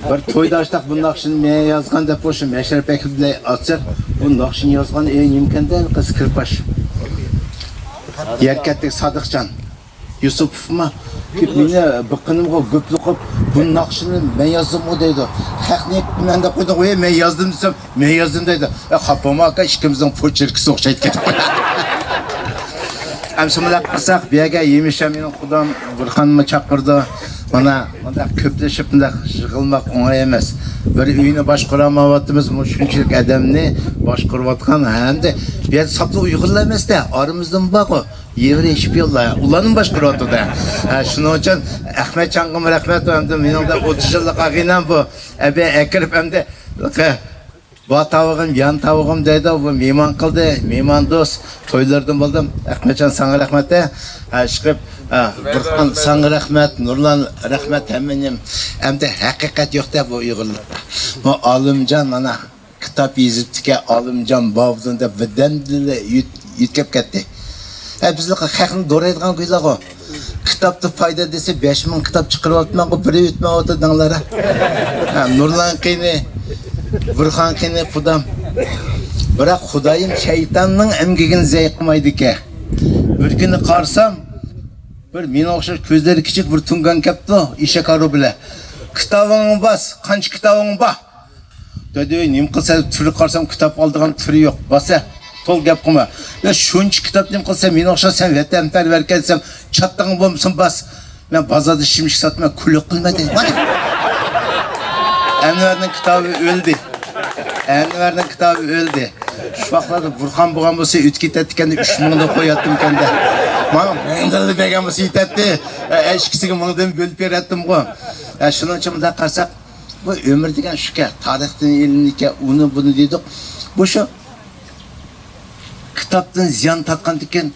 بىر تويدا ئاشتاق بۇ ناخشىنى مەن يازغان دەپ، شۇ مەشرەپ ئەكىلدى ئاچچىق. بۇ ناخشىنى يازغان ئەي نېمىكەندە قىز كىرپاش. يەركەتتىك سادىقجان. يۈسۈپوفمۇ؟ مېنى بىقىنىمغا گۈپلىقىپ، بۇ ناخشىنى مەن يازدىمغۇ دەيدۇ. خەقنى مەن دەپ قويدۇم، ۋەي، مەن يازدىم دېسەم، مەن يازدىم دەيدۇ. ئە، خاپا بولما ئاكا، ئىككىمىزنىڭ پوچېركىسى ئوخشايدىكەن. ئەمسە مۇنداق قىلساق، بۇ يەرگە ھەمىشە مېنىڭ قۇدام بۇرخانمۇ چاقىرىدۇ. مانا مۇنداق كۆپلىشىپ مۇنداق يىغىلماق ئوڭاي ئەمەس. بىر ئۆينى باشقۇرالمايۋاتىمىز، مۇشۇنچىلىك ئادەمنى باشقۇرۇۋاتقان ھەمدە بۇ يەردە ساپلا ئۇيغۇرلار ئەمەس-دە، ئارىمىزدىمۇ بارغۇ. يېۋرېي شپىيونلار، ئۇلارنى باشقۇرۇۋاتىدۇ. ھە، شۇنىڭ ئۈچۈن ئەخمەتجانغىمۇ رەھمەت، ئەمدى مېنىڭدە ئوتتۇز يىللىق ئاغىنەم بۇ. ئەبە ئەكىرىپ ئەمدى با تاۋۇغۇم، يان تاۋۇغۇم دەيدۇ، بۇ مېھمان قىلدى، مېھمان دوست، تويلىرىدىن بولدۇم. ئەخمەتجان ساڭا رەھمەت ھە. ھە، ئىشقىلىپ، ھە، بۇرخان ساڭا رەھمەت، نۇرلان رەھمەت، ھەممىنى. ئەمدى ھەقىقەت يوق-دە بۇ ئۇيغۇرلاردا. بۇ ئالىمجان مانا. كىتاب يېزىپتىكەن، ئالىمجان بابۇدۇن دەپ بىردەمدىلا يۆت-، يۆتكەپ كەتتى. ھە، بىزنىڭ خەقنى دورايدىغان گۇيلارغۇ. كىتابتا پايدا دېسە، بەش مىڭ كىتاب چىقىرىۋاتىمەنغۇ، بىرى ئۆتمەيۋاتىدۇ دەڭلار ھە. ھە، نۇرلان قېنى، بۇرخان قېنى، قۇدام. بىراق خۇدايىم شەيتاننىڭ ئەمگىكىنى زەي قىلمايدىكەن. بىر كۈنى قارىسام، بىر مېنىڭ ئوخشاش كۆزلىرى كىچىك بىر تۇڭگان كەپتۇ، ئېشەك ئارۇ بىلەن. كىتابىڭنى باس، قانچە كىتابىڭ بار؟ دەيدۇ، نېمە قىلسا، تۈرى قارىسام، كىتاب ئالىدىغان تۈرى يوق. باسە، تول گەپ قىلما. يا، شۇنچە كىتاب نېمە قىلسا، مېنى ئوخشاش سەن ۋەتەنپەرۋەركەن دېسەم، چاتىقىڭ بولمىسۇن، باس. مەن بازاردا شىمشىك ساتماي، كۈلۈك قىلما دەيدۇ. مانا. ئەنۋەرنىڭ كىتابى ئۆلدى. ئەنۋەرنىڭ كىتابى ئۆلدى. شۇ ۋاقىتلاردا بۇرخان بولغان بولسا، ئۆتۈپ كېتەتتىكەن، ئۈچ مىڭدا قوياتتىمكەن-دە. مانا، مىڭدىنلا بەرگەن بولسا يېتەتتى. ئە، ئىككىسىگە مىڭدىن بۆلۈپ بېرەتتىمغۇ. ئە، شۇنىڭ ئۈچۈن مۇنداق قارىساق، بۇ ئۆمۈر دېگەن شۇكەن، تارىختىن ئېلىنىدىكەن، ئۇنى بۇنى دېدۇق. بۇ شۇ كىتابتىن زىيان تارتقاندىكىن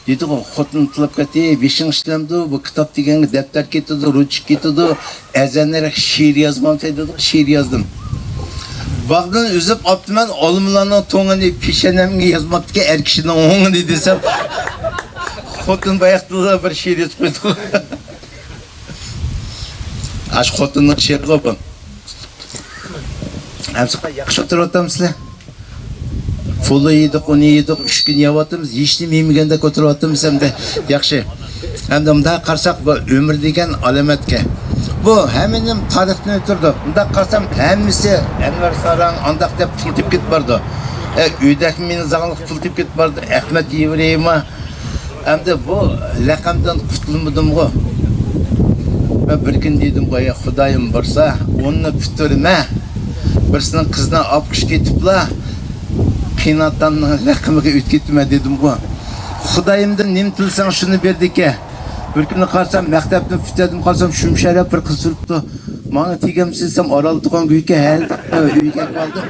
دېدىغۇ، خوتۇن تىللاپ كەتتى، بېشىڭ ئىشلەمدۇ، بۇ كىتاب دېگەنگە دەپتەر كېتىدۇ، رۇچكا كېتىدۇ، ئەزەنرەك شېئىر يازمامسەن دېدىغۇ، شېئىر يازدىم. باغدىن ئۈزۈپ ئاپتىمەن، ئالمىلارنىڭ توڭىنى پېشەنەمگە يازماپتىكەن، ئەر كىشىنىڭ ھوڭىنى دېسەم، خوتۇن باياقتىلا بىر شېئىر يېزىپ قويدى. ئاشۇ خوتۇننىڭ شېئىرىغۇ بۇ. ئەمسە ياخشى ئولتۇرۇۋاتامسىلەر؟ پۇلى يېدۇق، ئۇنى يېدۇق، ئۈچ كۈن يەۋاتىمىز، ھېچنېمە يېمىگەندەك ئولتۇرۇۋاتىمىز ئەمدى. ياخشى. ئەمدى مۇنداق قارىساق، بۇ ئۆمۈر دېگەن ئالامەتكەن. بۇ ھەممىنى تارىختىن ئۆتتۈردۇق. مۇنداق قارىسام، ھەممىسى ئەنۋەر ساراڭ ئانداق دەپ پۇل تېپىپ كېتىپ بارىدۇ. ئە، ئۆيدەك مېنى زاڭلىق پۇل تېپىپ كېتىپ بارىدۇ. ئەخمەت يېۋرېيما. ئەمدى بۇ لەقەمدىن قۇتۇلمىدىمغۇ. مەن بىر كۈنى دېدىمغۇ، يا خۇدايىم بۇيرۇسا، ئۇنى پۈتتۈرىمەن. بىرسىنىڭ قىزىنى ئاپقۇچ كېتىپلا، قېيىنئاتامنىڭ لەقىمىگە ئۆتۈپ كېتىمەن دېدىمغۇ. خۇدايىمدىن نېمە تىلىسەڭ، شۇنى بېرىدىكەن. بىر كۈنى قارىسام، مەكتەپتىن پۈتتەردىم، قارىسام، شۇمشەرەپ بىر قىز تۇرۇپتۇ. ماڭا تېگەمسىز دېسەم، ئارال تۇغان گۈيكە ھەر دەقىقە ئۆيگە كەلدى.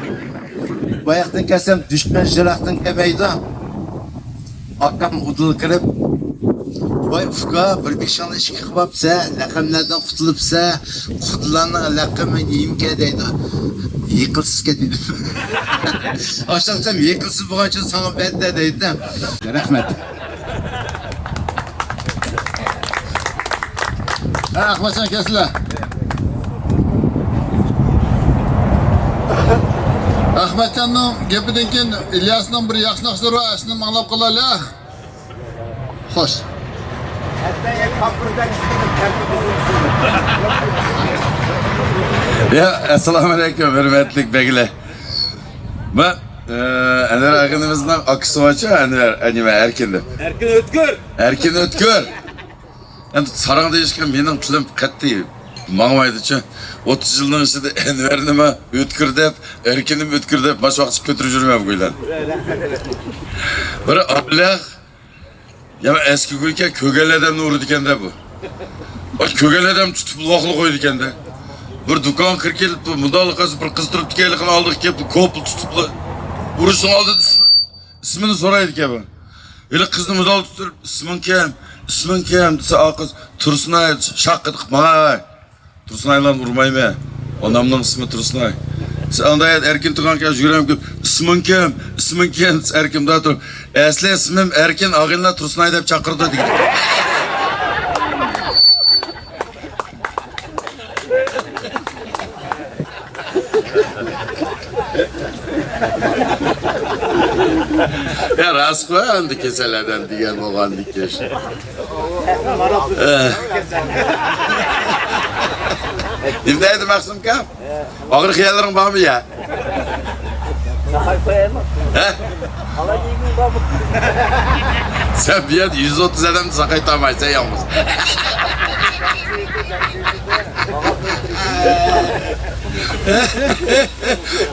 باياقتىن كەلسەم، دۈشمەن يىراقتىن كەلمەيدۇ. ئاكام ئۇدۇل كىرىپ، ۋاي ئۇكا، بىر بېشىڭنى ئىككى قىلىپ ئاپسەن، لەقەملەردىن قۇتۇلۇپسەن، قۇدىلارنىڭ لەقىمى نېمىكەن دەيدۇ. يېقىلسىزكەن دېدىم. ئاشۇنداق دېسەم، يېقىلسىز بولغان ئۈچۈن ساڭا بەندە دەيدۇ. رەھمەت. ھە، ئەخمەتجان كەلسىلە. ئەخمەتجاننىڭ گېپىدىن كېيىن ئىلياسنىڭ بىر ياخشى ناخشىلىرى بار، ئاشۇنى ئاڭلاپ قالايلى. خوش. يا، ئەسسالامۇ ئەلەيكۇم، ھۆرمەتلىك بەگلەر. مەن، ئە، ئەنۋەر ئاغىنىمىزنىڭ ئاكىسى بارچۇ، ئەنۋەر، ئەنىمە، ئەركىن دەپ. ئەركىن ئۆتكۈر. ئەركىن ئۆتكۈر. ئەمدى ساراڭدا ھېچكىم مېنىڭ تىلىم قەتئىي ماڭمايدۇچۇ. ئوتتۇز يىلنىڭ ئىچىدە ئەنۋەرنىمۇ ئۆتكۈر دەپ، ئەركىننىمۇ ئۆتكۈر دەپ، مانا شۇ ۋاقىتقىچە كۆتۈرۈپ يۈرىمەن بۇ گۇيلارنى. بىر ئابلەخ، يا ئەسكى گۇيكەن كۆرگەن ئادەمنى ئۇرىدىكەن-دە بۇ. ئاي، كۆرگەن ئادەم تۇتۇپ لاقلا قويىدىكەن-دە. بىر دۇكانغا كىرىپ كېلىپتۇ، مۇنداقلا قىلسا بىر قىز تۇرۇپتىكەن، ھېلىقىنى ئالدىغا كېلىپتۇ، كوپلا تۇتۇپلا. ئۇرۇشنىڭ ئالدىدا ئىسمىنى سورايدىكەن بۇ. ھېلىقى قىزنى مۇنداق تۇتۇپ، «ئىسمىڭ كىم؟ ئىسمىڭ كىم؟» دېسە، ئا قىز، «تۇرسۇنئاي» دېسە، شاققىدىق، «ماڭاي! تۇرسۇنئايلارنى ئۇرمايمەن. ئانامنىڭ ئىسمى تۇرسۇنئاي.» دېسە، ئانداق ئەركىن تۇرغانكەن، يۈگۈرۈپ كېلىپ، «ئىسمىڭ كىم؟ ئىسمىڭ كىم؟» دېسە، ئەركىن مۇنداق تۇرۇپ، «ئەسلى ئىسمىم ئەركىن، ئاغىنىلەر تۇرسۇنئاي دەپ چاقىرىدۇ» دېگەن. يا، راستقۇ، ئەمدى كېسەل ئادەم دېگەن بولغاندىكىن. ئە. نېمە دەيدۇ مەخسۇمكا؟ ئاغرىق يەرلىرىڭ بارمۇ يا؟ ھە؟ سەن بۇ يەردە يۈز ئوتتۇز ئادەمنى ساقايتالمايسەن يالغۇز.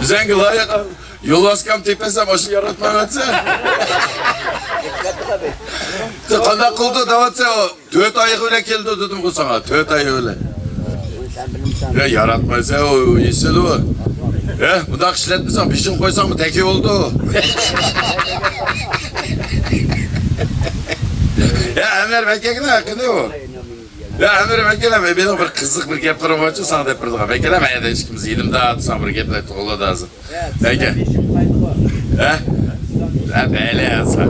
بىزەڭگە لايىق يولۋاسكام تېپەسەن، ماشىنا ياراتمايۋاتسەن. سەن قانداق قىلدى دەۋاتسەن، ئۇ تۆت ئايىغى بىلەن كەلدى دېدىمغۇ ساڭا، تۆت ئايىغى بىلەن. يا، ياراتمايسەن، ئۇ، ئۇ يېسىل ئۇ. ھە، بۇنداق ئىشلەتمىسەڭ، بېشىڭ قويساڭمۇ تەكى بولىدۇ. يا، ئەنۋەر بەكەكنىڭ ھەققىدە ئۇ. يا، ئەنۋەر بەكەك، مېنىڭ بىر قىزىق بىر گەپلىرىم بارچۇ، ساڭا دەپ بېرىدىغان. بەكەك، مەن ئىككىمىز يېنىمدا، ساڭا بىر گەپلەر توغرىلىدى ھازىر. بەگە. ھە؟ ھە، بەلى ھازا.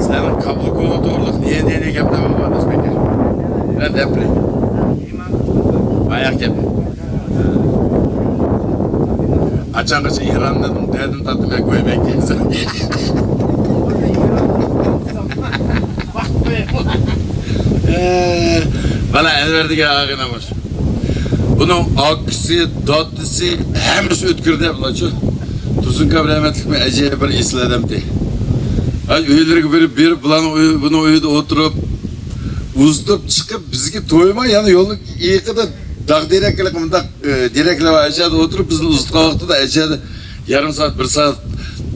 سىلەرنىڭ كابلىكوۋا توغرىلىق نىيە، نىيە، نىيە گەپلەر بولغان ئىش بەگە. مەن دەپ بېرەي. باياق گەپ. ئاچانغىچە ئىراندىن دەردىن تارتىپ بەك قويماي كېلىسەن. مانا ئەنۋەر دېگەن ئاغىنەم مۇشۇ. بۇنىڭ ئاكىسى، دادىسى، ھەممىسى ئۆتكۈر دەپ بۇلارچۇ. تۇرسۇنكام رەھمەتلىكمۇ ئەجەب بىر ئېسىل ئادەمتى. ھە، ئۆيلىرىگە بېرىپ، بېرىپ، بۇلارنىڭ ئۆيى، بۇنىڭ ئۆيىدە ئولتۇرۇپ، ئۇزىتىپ چىقىپ، بىزگە تويماي، يەنە يولنىڭ ئېقىدا داغ تېرەكلىك مۇنداق، ئە، تېرەكلەر بار، ئاشۇ يەردە ئولتۇرۇپ، بىزنى ئۇزىتقان ۋاقتىدا ئاشۇ يەردە يېرىم سائەت، بىر سائەت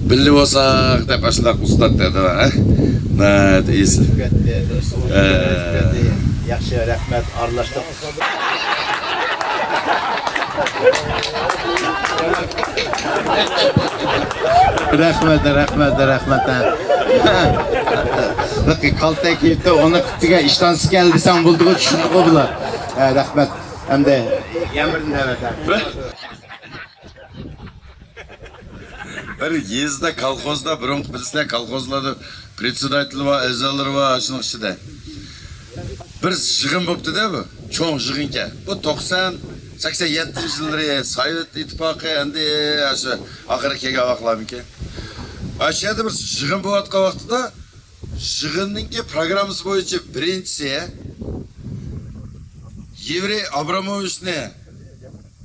بىللە بولساق دەپ ئاشۇنداق ئۇزىتاتتى، ھە؟ ناھايىتى ئېسىل. ئە. ياخشى، رەھمەت، ئارىلاشتۇق. رەھمەت، رەھمەت، رەھمەت. كالتەك يېتى، ئۇنى قىپتىگە ئىشتانسى كەل دېسەڭ بولىدىغۇ، چۈشىنىدىغۇ بۇلار. ھە، رەھمەت. ئەمدى يەنە بىرنى دەۋەتەي. بىر يېزىدا، كالخوزدا، بۇرۇنقى بىلىسىلەر، كالخوزلاردا پرېدسېداتېلى بار، ئەزالىرى بار، شۇنىڭ ئىچىدە. بىر يىغىن بوپتۇ-دە بۇ، چوڭ يىغىنكەن. بۇ توقسان، سەكسەن يەتتىنچى يىللىرى سوۋېت ئىتتىپاقى ئەمدى ئاشۇ ئاخىرى كەلگەن ۋاقىتلارمىكىن. ئاشۇ يەردە بىر يىغىن بولۇۋاتقان ۋاقتىدا، يىغىننىڭكى پروگراممىسى بويىچە بىرىنچىسى يېۋرېي ئابراموۋىچنى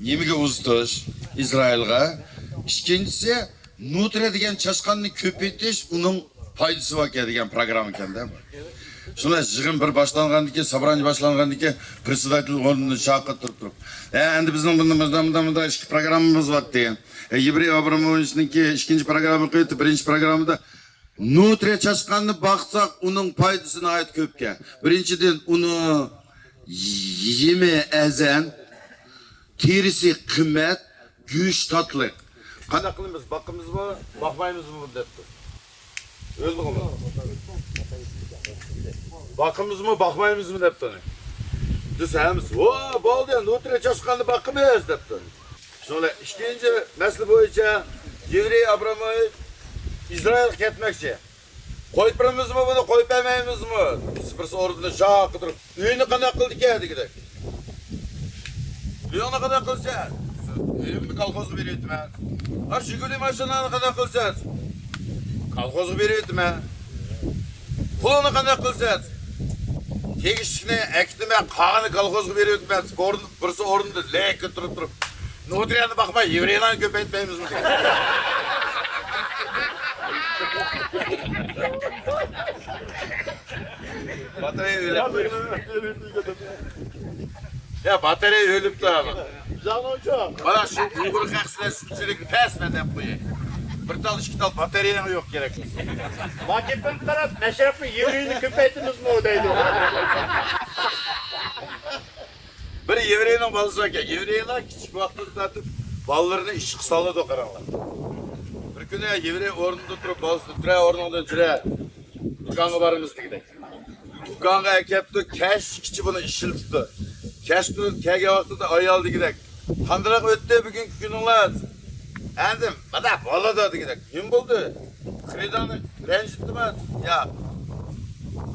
نېمىگە ئۇزىتىش؟ ئىسرائىلغا. ئىككىنچىسى، نۇترە دېگەن چاشقاننى كۆپەيتىش، ئۇنىڭ پايدىسى باركەن دېگەن پروگرامما ئىكەن-دە. شۇنداق يىغىن بىر باشلانغاندىن كېيىن، سابرانىيە باشلانغاندىن كېيىن، پرېدسېداتېل ئورنىدىن شاققىدە تۇرۇپ تۇرۇپ، ھە، ئەمدى بىزنىڭ مۇنداق، مۇنداق، مۇنداق ئىككى پروگراممىمىز بارتتى. ھە، يېۋرېي ئابراموۋىچنىڭكى ئىككىنچى پروگرامما قويۇپتۇ، بىرىنچى پروگراممىدا نۇترىيە چاشقاننى باقساق، ئۇنىڭ پايدىسى ناھايىتى كۆپكەن. بىرىنچىدىن، ئۇنىڭ يېمى ئەرزان، تېرىسى قىممەت، گۆشى تاتلىق. قانداق قىلىمىز؟ باقىمىزمۇ، باقمايمىزمۇ دەپتۇ. ئۆلدىڭمۇ؟ باقىمىزمۇ، باقمايمىزمۇ دەپتۇ. بىز ھەممىسى، ۋا، بولدى، نۇترىيە چاشقاننى باقىمىز دەپتۇ. شۇڭا ئىككىنچى مەسىلە بويىچە يېۋرېي ئابراموۋىچ ئىسرائىلغا كەتمەكچى. قويۇپ بېرىمىزمۇ بۇنى، قويۇپ بەرمەيمىزمۇ؟ بىرسى ئورنىدا شاققا تۇرۇپ، ئۆينى قانداق قىلدىكەن دېگۈدەك. ئۆيۈڭنى قانداق قىلىسەن؟ ئۆيۈمنى كالخوزغا بېرىۋېتىمەن. ھە، ژىگۇلى ماشىناڭنى قانداق قىلىسەن؟ كالخوزغا بېرىۋېتىمەن. پۇلۇڭنى قانداق قىلىسەن؟ تېگىشلىكنى ئەكېتىمەن، قالغىنىنى كالخوزغا بېرىۋېتىمەن. بىرسى ئورنىدا لەككە تۇرۇپ تۇرۇپ، نۇترىيەنى باقماي، يېۋرېيلارنى كۆپەيتمەيمىزمۇ؟ باتىرېيە ئۆلۈپتۇ. يا، باتىرېيە ئۆلۈپتۇ. مانا شۇ ئۇيغۇر خەقلەر شۇنچىلىك پەس، مەن دەپ قوياي. بىر تال، ئىككى تال باتىرېيەڭ يوق كېرەك. ماكېتتىن قاراپ، مەشرەپنى، يېۋرېينى كۆپەيتىمىزمۇ دەيدۇ. بىر يېۋرېينىڭ بالىسى باركەن. يېۋرېيلار كىچىك ۋاقتىدىن تارتىپ بالىلىرىنى ئىشقا سالىدۇ، قاراڭلار. بىر كۈنى يېۋرېي ئورنىدا تۇرۇپ، بالىسىنى، «تۇرە، ئورنۇڭدىن تۇرە، دۇكانغا بارىمىز» دېگۈدەك. دۇكانغا ئەكەپتۇ، كەچكىچە بۇنى ئىشلىتىپتۇ. كەچ كۈن كەلگەن ۋاقتىدا ئايال دېگۈدەك، «قانداق ئۆتتى بۈگۈنكى كۈنۈڭلار؟» «ئەمدى مانا بولىدۇ» دېگۈدەك. «نېمە بولدى؟ خېرىدارنى رەنجىتتىمۇ؟» «ياق.»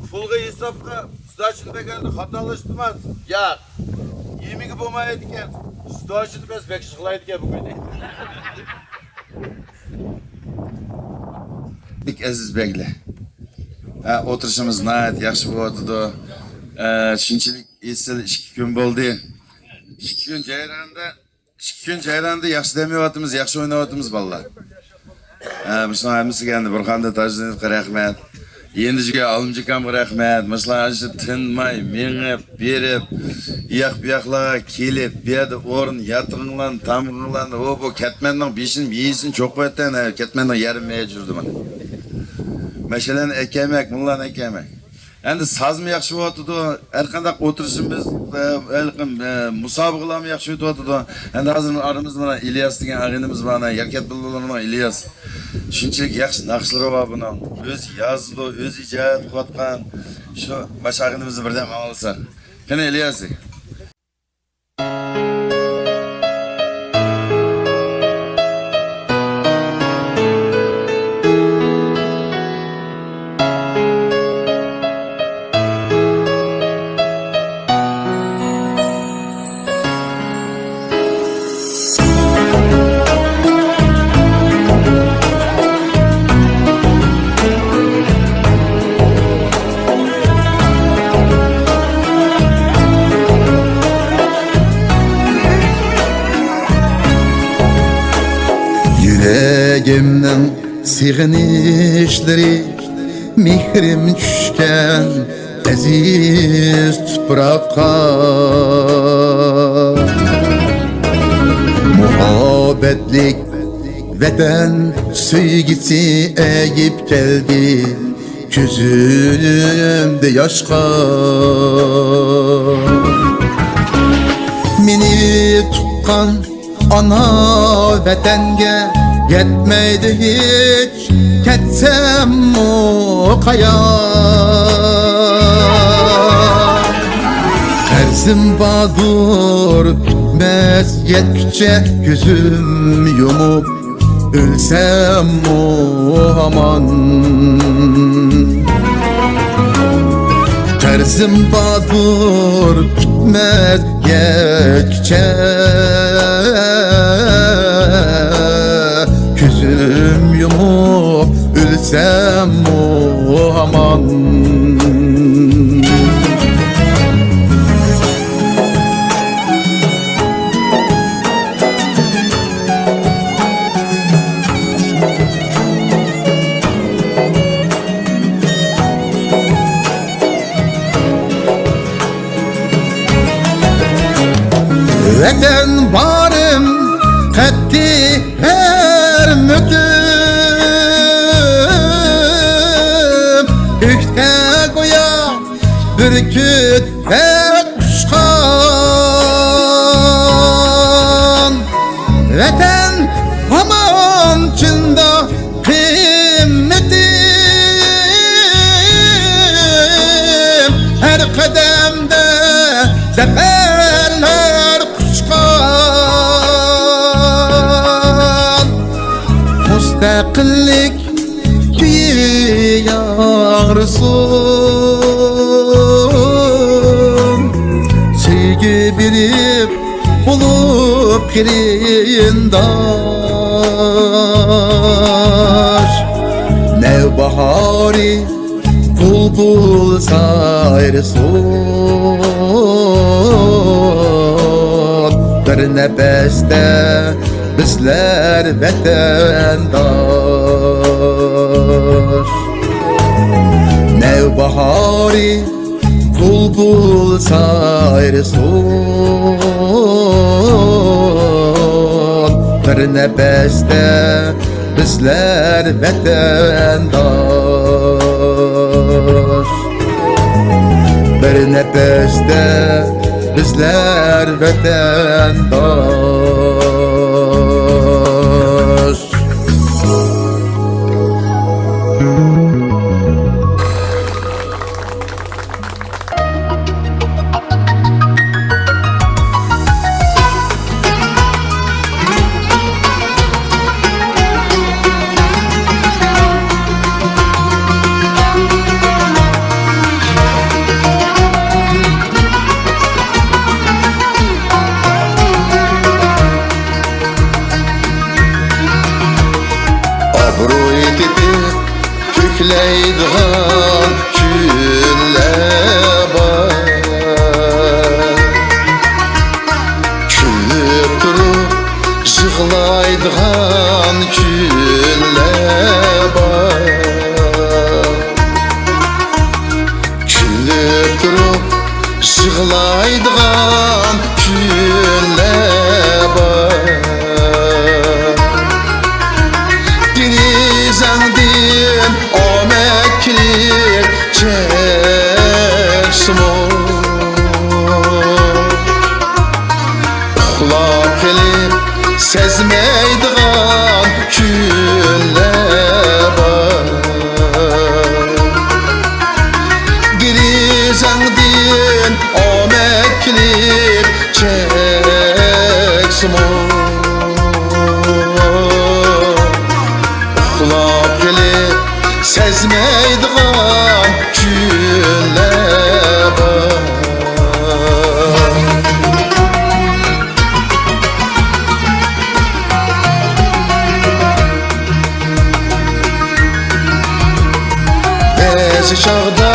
«پۇلغا، ھېسابقا، سداچىنى بەرگەندە خاتالاشتىمۇ؟» «ياق.» «نېمىگە بولمايدىكەن؟» «سداچىنى بەس بەك يىغلايدىكەن بۈگۈن.» ئەزىز بەگلەر، ھە، ئولتۇرۇشىمىز ناھايىتى ياخشى بولۇۋاتىدۇ. ھە، شۇنچىلىك ئېسىل، ئىككى كۈن بولدى. ئىككى كۈن جەريانىدا، ئىككى كۈن جەريانىدا ياخشى دەم ئېلىۋاتىمىز، ياخشى ئويناۋاتىمىز، بالىلار. ھە، مۇشۇنىڭ ھەممىسىگە ئەمدى بۇرخاندىن تاجدىنوۋغا رەھمەت. يېنىدىكى ئالىمجىكامغا رەھمەت. مۇشۇلار ئاشۇ تىنماي مېڭىپ، بېرىپ، ئۇياق-بۇياقلارغا كېلىپ، بۇ يەردە ئورۇن، ياتىقىڭلارنى، تامىقىڭلارنى، ئۇ بۇ كەتمەننىڭ بېشىنى، مېيىسىنى چوقۇۋەتتى، ئەنە، كەتمەننىڭ يېرىم مېيى جۈردى مانا. مەشەلەرنى ئەكەلمەك، مۇنۇلارنى ئەكەلمەك. ئەمدى سازمۇ ياخشى بولۇۋاتىدۇ، ھەر قانداق ئولتۇرۇشىمىز، ئە، ھېلىقى، ئە، مۇسابىقىلارمۇ ياخشى ئۆتۈۋاتىدۇ. ئەمدى ھازىر ئارىمىزدا مانا ئىلياس دېگەن ئاغىنىمىز بار، مانا ياكەت بىللىلىرىنىڭ ئىلياس. شۇنچىلىك ياخشى ناخشىلىرى بار بۇنىڭ. ئۆزى يازىدۇ، ئۆزى ئىجاد قىلىۋاتقان. شۇ باش ئاغىنىمىزنى بىردەم ئاڭلىساق. قېنى، ئىلياسى. يۈرىكىمنىڭ سېغىنىشلىرى، مېھرىم چۈشكەن ئەزىز تۇپراققا. مۇھەببەتلىك ۋەتەن سۆيگۈسى ئېگىپ كەلدى كۆزۈمدە ياشقا. مېنى تۇغقان ئانا ۋەتەنگە يەتمەيدۇ ھېچ، كەتسەممۇ قايان. قەرزىم باردۇر پۈتمەس يەتكۈچە، كۆزۈم يۇمۇپ ئۆلسەممۇ ھامان. قەرزىم باردۇر پۈتمەس يەتكۈچە، كۆزۈم يۇمۇپ ئۆلسەممۇ ھامان. ۋەتەن بارىم قەتئىي ھۆرمىتىم. بۈركۈت ۋە ئۇچقان، ۋەتەن ھامان چىندا قىممىتىم، ھەر قەدەمدە زەپەرلەر قۇچقان، مۇستەقىللىك كۈيى ياڭرىسۇن، سۆيگۈ بېرىپ بولۇپ قېرىنداش، نەۋباھارى بۇلبۇل سايرىسۇن، بىر نەپەستە بىزلەر ۋەتەنداش. نەۋباھارى بۇلبۇل سايرىسۇن، بىر نەپەستە بىزلەر ۋەتەنداش، بىر نەپەستە بىزلەر ۋەتەنداش. ئابرۇي تېپىپ كۆكلەيدىغان كۈنلەر بار، كۈلۈپ تۇرۇپ يىغلايدىغان كۈنلەر بار، كۈلۈپ تۇرۇپ يىغلايدىغان كۈنلەر بار. دېرىزەڭدىن ئامەت كېلىپ چەكسىمۇ، ئۇخلاپ قېلىپ سەزمەيدىغان كۈنلەر بار. دېرىزەڭدىن ئامەت كېلىپ چەكسىمۇ، ئۇخلاپ قېلىپ سەزمەيدىغان كۈنلەر بار. بەزى چاغدا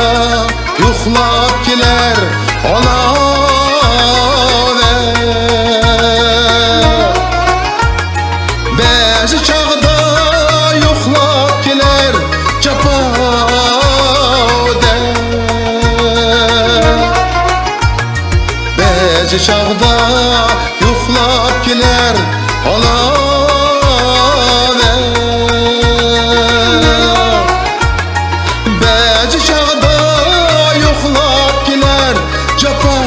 يوقلاپ كېلەر ئاناۋەر. بەزى چاغدا يوقلاپ كېلەر جاپا دەر. بەزى چاغدا يوقلاپ كېلەر ئاناۋەر. بەزى چاغدا يوقلاپ كېلەر جاپا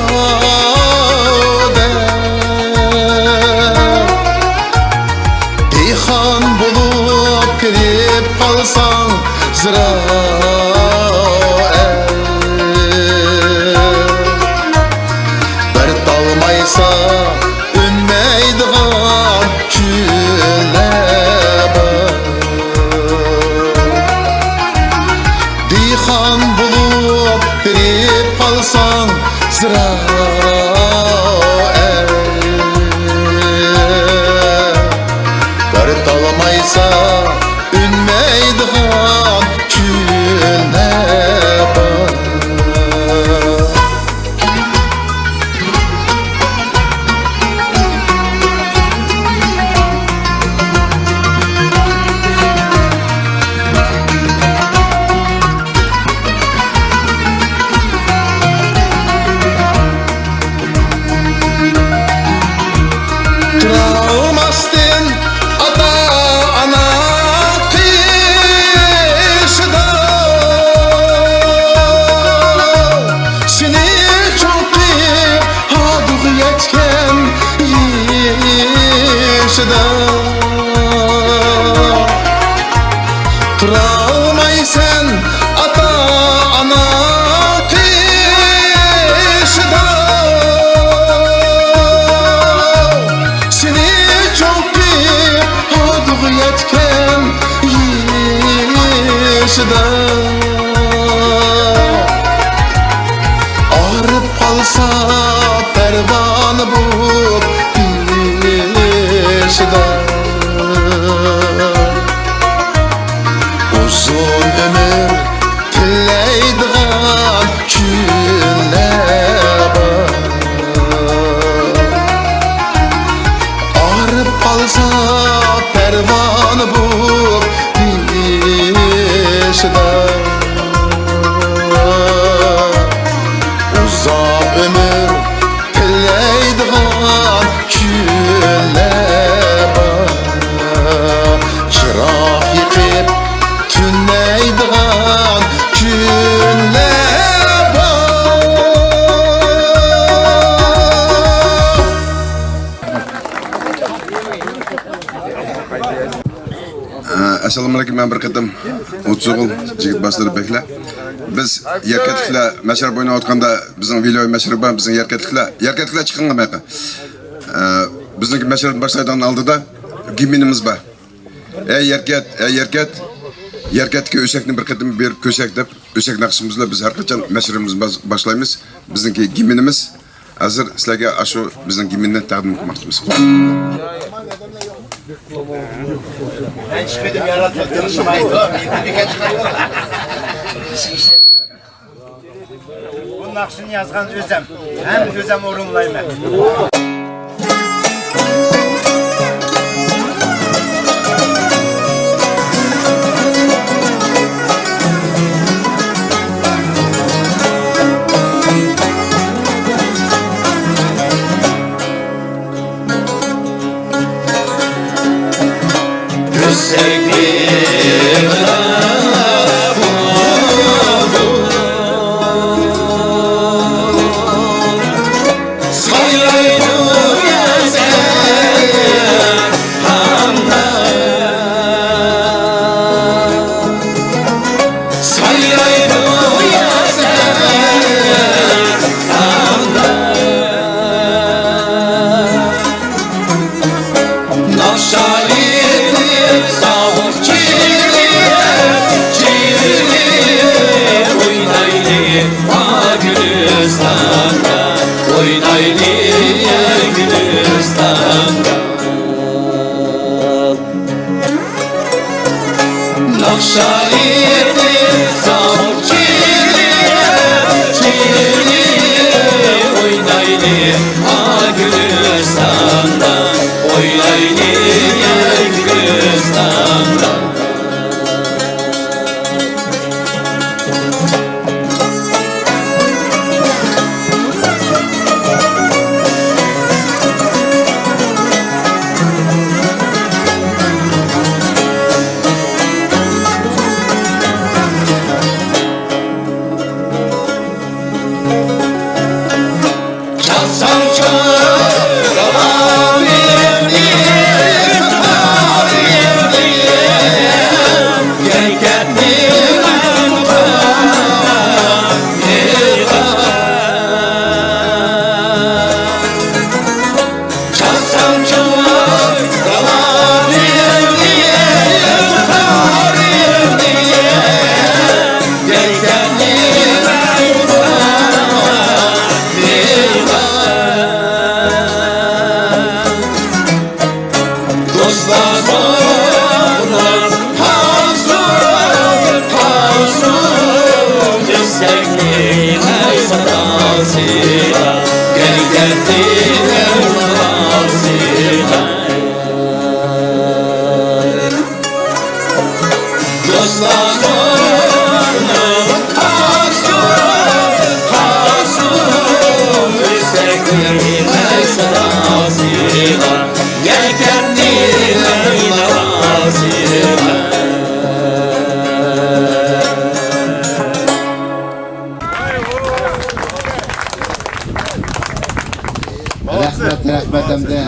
دەر. دېھقان بولۇپ كىرىپ قالساڭ زىرائەت، بىر تالمايسا ئۈنمەيدىغان كۈنلەر بار. دېھقان بولۇپ بېرىپ قالساڭ زىرائەت، بىر تالمايسا ئۈنمەيدىغان كۈنلەر بار. تۇرالماستىن ئاتا-ئانا قىينىلىپ، تۇرالمايسەن ئاتا-ئانا قېشىدا، سېنى چوڭ قىلىپ ھودۇغا يەتكەن يېشىدا. ئاغرىپ قالسا پەرۋانە بوپ بېشىدا، ئۇزۇن ئۆمۈر تىلەيدىغان كۈنلەر بار. ئاغرىپ قالسا پەرۋانە بوپ بېشىدا، ئۇزاق ئۆمۈر تىلەيدىغان كۈنلەر بار، چىراغ يېقىپ تۈنەيدىغان كۈنلەر بار. ئەسسالامۇئەلەيكۇم، مەن بىر قېتىم ئوتسوغۇل جىگىت باشلىرى بەكلەر. بىز يەركەنتلىكلەر مەشرەپ ئويناۋاتقاندا، بىزنىڭ ۋىلوي مەشرىپى بار، بىزنىڭ يەركەنتلىكلەر، يەركەنتلىكلەر چىقىڭلار ماياققا. ئە، بىزنىڭكى مەشرەپنى باشلايدىغان ئالدىدا گىمنىمىز بار. ئەي يەركەنت، ئەي يەركەنت، يەركەنتتىكى ئۆسەكنى بىر قېتىم بېرىپ كۆرسەك دەپ، ئۆسەك ناخشىمىز بىلەن بىز ھەر قاچان مەشرىپىمىزنى باش-، باشلايمىز. بىزنىڭكى گىمنىمىز. ھازىر سىلەرگە ئاشۇ بىزنىڭ گىمننى تەقدىم قىلماقچىمىز. مەن چىقمىدىم، ياراتقان تىرىشمايدۇ. بۇ ناخشىنى يازغان ئۆزەم، ھەم ئۆزەم ئورۇنلايمەن. ناخشا ئېيتىپ ساغلىق چىلىيىپ، چىلىيىپ ئوينايلى، ئا گۈلىستاندا، ئوينايلى، ئا گۈلىستاندا. ناخشا ئېيتىپ ساغلىق چىلىيىپ، چىلىيىپ ئوينايلى، ئا گۈلىستاندا، ئوينايلى، ئا گۈلىستاندا. رەھمەت، رەھمەت ھەمدە.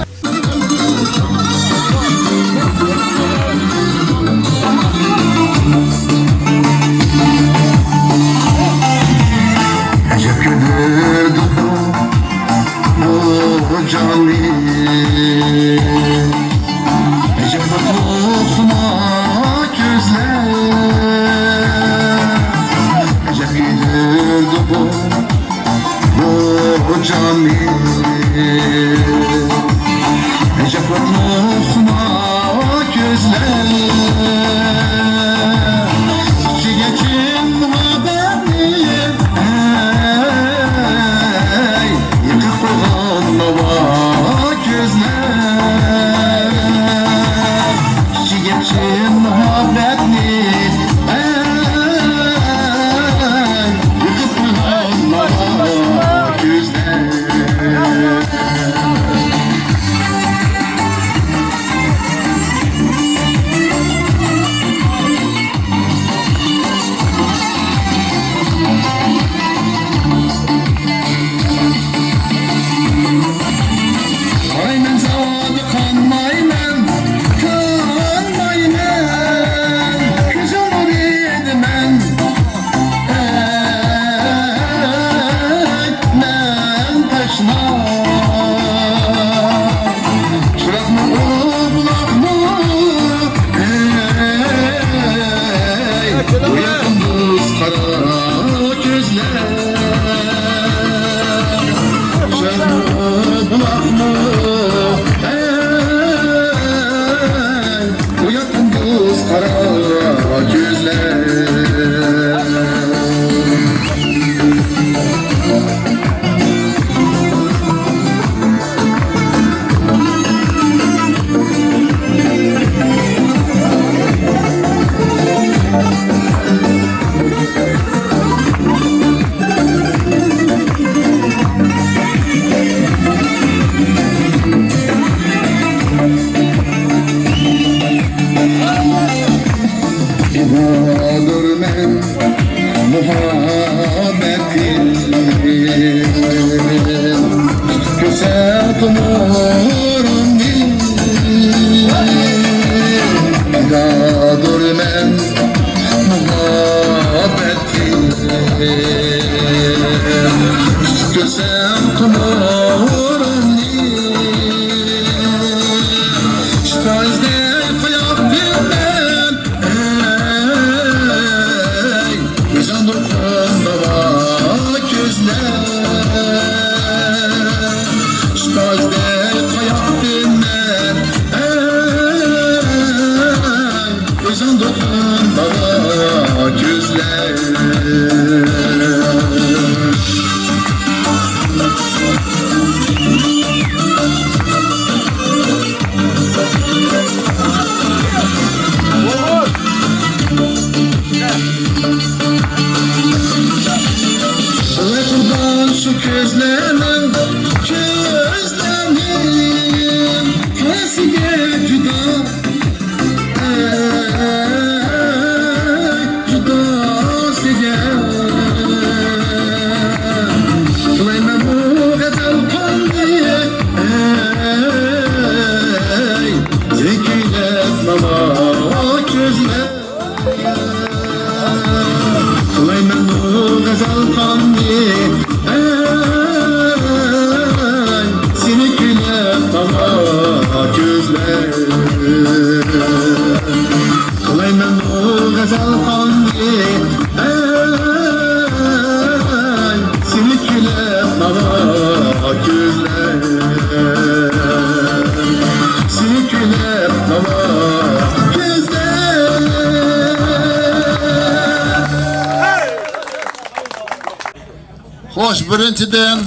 دۇر مەن مۇھەببەتىم، گۈزەل تومۇرۇمنى، پىدادۇر مەن مۇھەببەتىم، گۈزەل تومۇرۇمنى، شىپازدەك قاياقتىن مەن ئەي، ئۆزۈڭدۇر قۇنداق كۆزلەر. ئۇستازدەك قاياقتىن مەن ئەي، ئۆزۈڭدۇر قۇنداق كۆزلەر. قۇربان شۇ كۆزلەرنىڭ، كۆزلەرنىڭ كۆزىگە جۇدا، ئەي، جۇدا سۆيگەن. قىلايمەن بۇ غەزەل قاننى، ئەي، سېنى كۈيلەپ ماڭا كۆزلەر. قىلايمەن بۇ غەزەل قاننى، ئەي، سېنى كۈيلەپ ماڭا كۆزلەر. قىلايمەن بۇ غەزەل قاننى، ئەي، سېنى كۈيلەپ ماڭا كۆزلەر. سېنى كۈيلەپ ماڭا كۆزلەر. خوش، بىرىنچىدىن،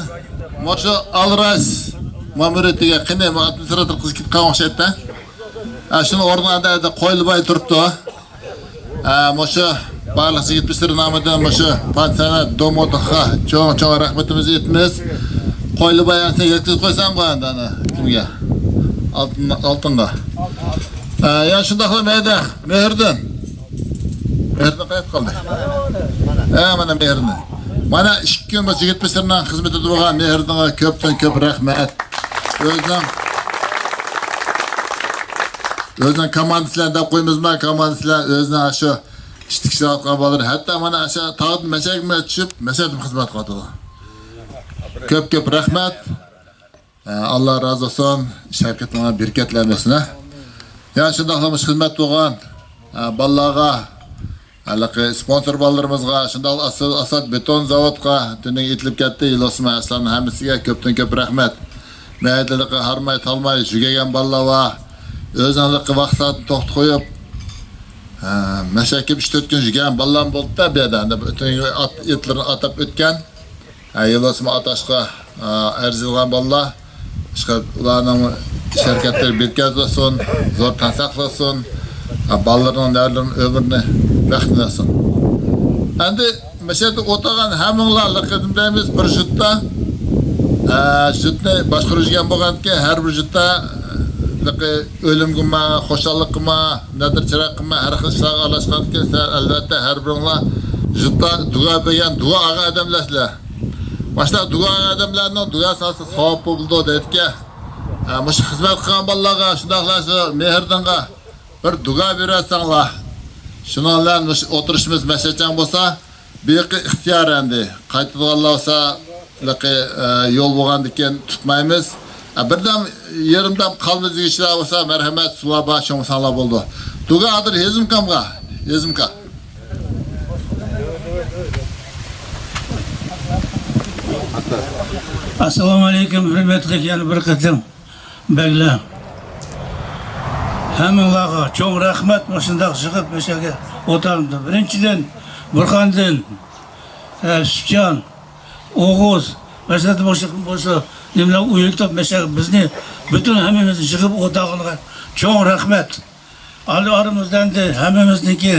مۇشۇ ئالراش مەمۇرىيىتىگە قېنى، ئادمىنىستراتور قىز كېتىپ قالغان ئوخشايدۇ. ھە، شۇنىڭ ئورنىغا ئەمدى قويلىباي تۇرۇپتۇ. ھە، مۇشۇ بارلىق يىگىت پىسىر نامىدىن مۇشۇ پانسانات دومۇتىغا چوڭ-چوڭ رەھمىتىمىزنى ئېيتىمىز. قويلىباي ئەنسە يەتكۈزۈپ قويسامغۇ ئەمدى ئانا كىمگە؟ ئالتىن-، ئالتىنغا. ھە، يەنە شۇنداقلا مەيدە مېھرىدىن. مېھرىدىن قاياققا قالدى؟ ھە، مانا مېھرىدىن. مانا ئىككى كۈن بۇ يىگىت پىسىرنىڭ خىزمىتىدە بولغان مېھرىدىنغا كۆپتىن كۆپ رەھمەت. ئۆزىنىڭ، ئۆزىنىڭ كوماندىسى بىلەن دەپ قويىمىزما، كوماندىسى بىلەن ئۆزىنىڭ شۇ ئىشتىك ئىشلەۋاتقان بالىلىرى، ھەتتا مانا ئاشۇ تاغدىن مەشەگىمۇ چۈشۈپ، مەشەدىمۇ خىزمەت قىلىۋاتىدۇ. كۆپ كۆپ رەھمەت. ئە، ئاللا رازى بولسۇن. ئىش ھەرىكىتىڭلار بەرىكەتلەرنى بەرسۇن، ھە. يەنە شۇنداقلا مۇشۇ خىزمەت بولغان، ئە، بالىلارغا، ھېلىقى سپونسور بالىلىرىمىزغا، شۇنداقلا ئاساد، ئاساد بېتون زاۋۇتقا، دۈنياغا ئېيتىلىپ كەتتى، يولۋاسمۇ ئەسلاننىڭ ھەممىسىگە كۆپتىن كۆپ رەھمەت. مەيدىلىقى ھارماي تالماي يۈگەيگەن بالىلار بار. ئۆزىنىڭ ھېلىقى ۋاقىت سائەتنى توختىتىپ قويۇپ، ئە، مەشەگە ئۈچ تۆت كۈن يۈگەن بالىلارمۇ بولۇپتۇ بۇ يەردە. ئەمدى ئۆتۈنگەن ئات-، ئېتلىرىنى ئاتاپ ئۆتكەن. ھە، يولۋاسمۇ ئاتاشقا، ئە، ئەرزىيدىغان بالىلار. ئىشقىلىپ، ئۇلارنىڭ ئىش ھەرىكەتلىرى بىركەز بولسۇن، زور تەن ساقلىسۇن. ھە، بالىلىرىنىڭ نەۋرىلىرىنىڭ ئۆمرىنى بەختىنى بەرسۇن. ئەمدى مەشەدە ئولتۇرغان ھەممىڭلار لەققىدىن دەيمىز، بىر جۇتتا، ئە، جۇتنى باشقۇرۇشىدىغان بولغاندىكىن، ھەر بىر جۇتتا، ئە، ئۆلۈمگىمۇ، خۇشاللىققىمۇ، نەدىر چىراغقىمۇ، ھەر خىل ئىشلارغا ئارىلاشقاندىكىن، سىلەر ئەلۋەتتە ھەر بىرىڭلار جۇتتا دۇئا بەرگەن دۇئا ئالغان ئادەملەرسىلەر. ماشۇنداق دۇئا ئادەملەرنىڭ دۇئاسى ئالسا ساۋاب بولىدۇ دەيدىكەن. ھە، مۇشۇ خىزمەت قىلغان بالىلارغا، شۇنداقلا شۇ مېھرىدىنغا بىر دۇئا بېرىۋەتسەڭلار. شۇنىڭ بىلەن مۇشۇ ئولتۇرۇشىمىز مەشەچەڭ بولسا، بۇيىقى ئىختىيار ئەمدى. قايتىدىغانلار بولسا، ھېلىقى، ئە، يول بولغاندىكىن تۇتمايمىز. ئە، بىردەم، يېرىمدەم قالما دېگۈچىلەر بولسا، مەرھەمەت، سۇلار بار، چوڭ ساڭلار بولىدۇ. دۇگا ھازىر ھېزىمكامغا، ھېزىمكا. ئەسسالامۇ ئەلەيكۇم، ھۆرمەتلىك يەنە بىر قېتىم بەگلەر. ھەممىڭلارغا چوڭ رەھمەت، مۇشۇنداق يىغىپ مەشەگە ئولتۇرغىنىمدا. بىرىنچىدىن، بۇرخاندىن، ئە، سۈتجان، ئوغۇز، مەشەدە مۇشۇ، مۇشۇ نېمىلەر ئۇيۇلتۇپ، مەشە بىزنى، پۈتۈن ھەممىمىزنى يىغىپ ئولتۇرغىنىغا چوڭ رەھمەت. ئارا-، ئارىمىزدا ئەمدى ھەممىمىزنىڭكى،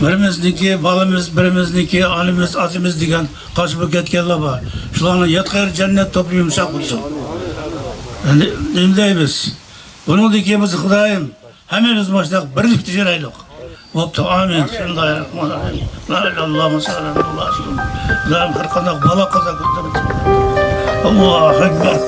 بىرىمىزنىڭكى بالىمىز، بىرىمىزنىڭكى ئانىمىز، ئاتىمىز دېگەن قاچا بولۇپ كەتكەنلەر بار. شۇلارنىڭ ياتقان يېرى جەننەت، توپى يۇمشاق بولسۇن. ئەمدى نېمە دەيمىز؟ بۇنىڭدىن كېيىن بىز خۇدايىم ھەممىمىز مۇشۇنداق بىرلىكتە يۈرەيلۇق. بوپتۇ، ئامىن. بىسمىللاھىررەھمانىررەھىم. لا ئىلاھە ئىللاللاھ، مۇھەممەدۇر رەسۇلۇللاھ. ئىلاھىم، ھەر قانداق بالا قازا كۆزلىرىمىز. ئاللاھۇ ئەكبەر.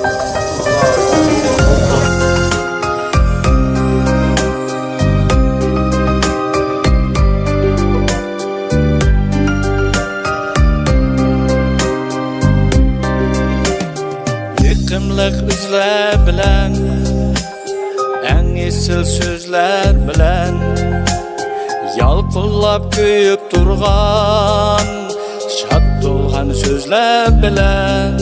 يېقىملىق ئىزلار بىلەن، ئەڭ ئېسىل سۆزلەر بىلەن، يالقۇنلاپ كۆيۈپ تۇرغان شاددۇغان سۆزلەر بىلەن.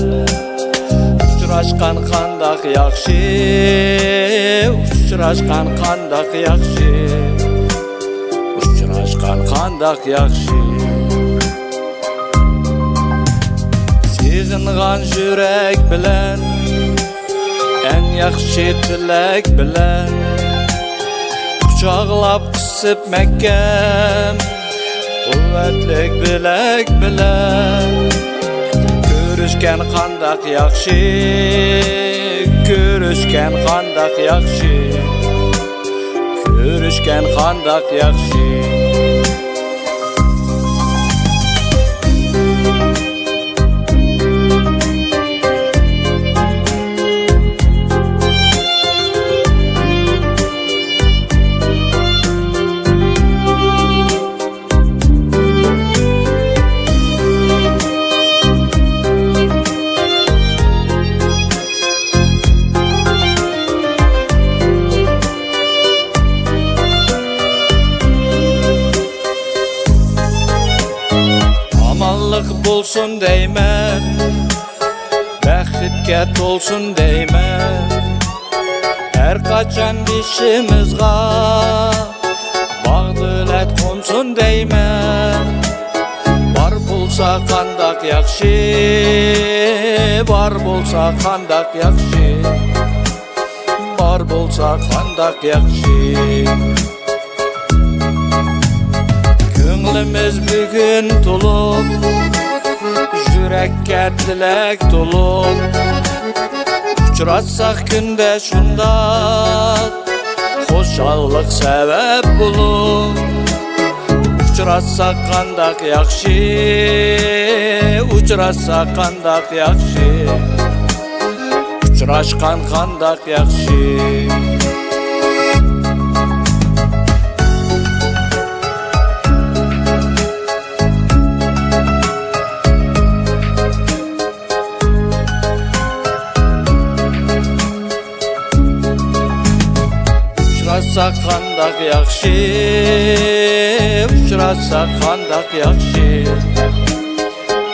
ئۇچراشقان قانداق ياخشى، ئۇچراشقان قانداق ياخشى، ئۇچراشقان قانداق ياخشى. سېغىنغان يۈرەك بىلەن، ئەڭ ياخشى تىلەك بىلەن، قۇچاقلاپ قىسىپ مەھكەم، قۇۋۋەتلىك بىلەك بىلەن. كۆرۈشكەن قانداق ياخشى، كۆرۈشكەن قانداق ياخشى، كۆرۈشكەن قانداق ياخشى. ئامانلىق بولسۇن دەيمەن، بەختكە تولسۇن دەيمەن. ھەر قاچان بېشىمىزغا باغ-دۆلەت قونسۇن دەيمەن. بار بولسا قانداق ياخشى، بار بولسا قانداق ياخشى، بار بولسا قانداق ياخشى. كۆڭلىمىز بۈگۈن تولۇپ، يۈرەككە تىلەك تولۇپ، ئۇچراشساق كۈندە شۇنداق، خۇشاللىق سەۋەب بولۇپ. ئۇچراشساق قانداق ياخشى، ئۇچراشساق قانداق ياخشى، ئۇچراشقان قانداق ياخشى. ئۇچراشساق قانداق ياخشى، ئۇچراشساق قانداق ياخشى،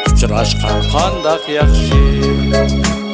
ئۇچراشقان قانداق ياخشى.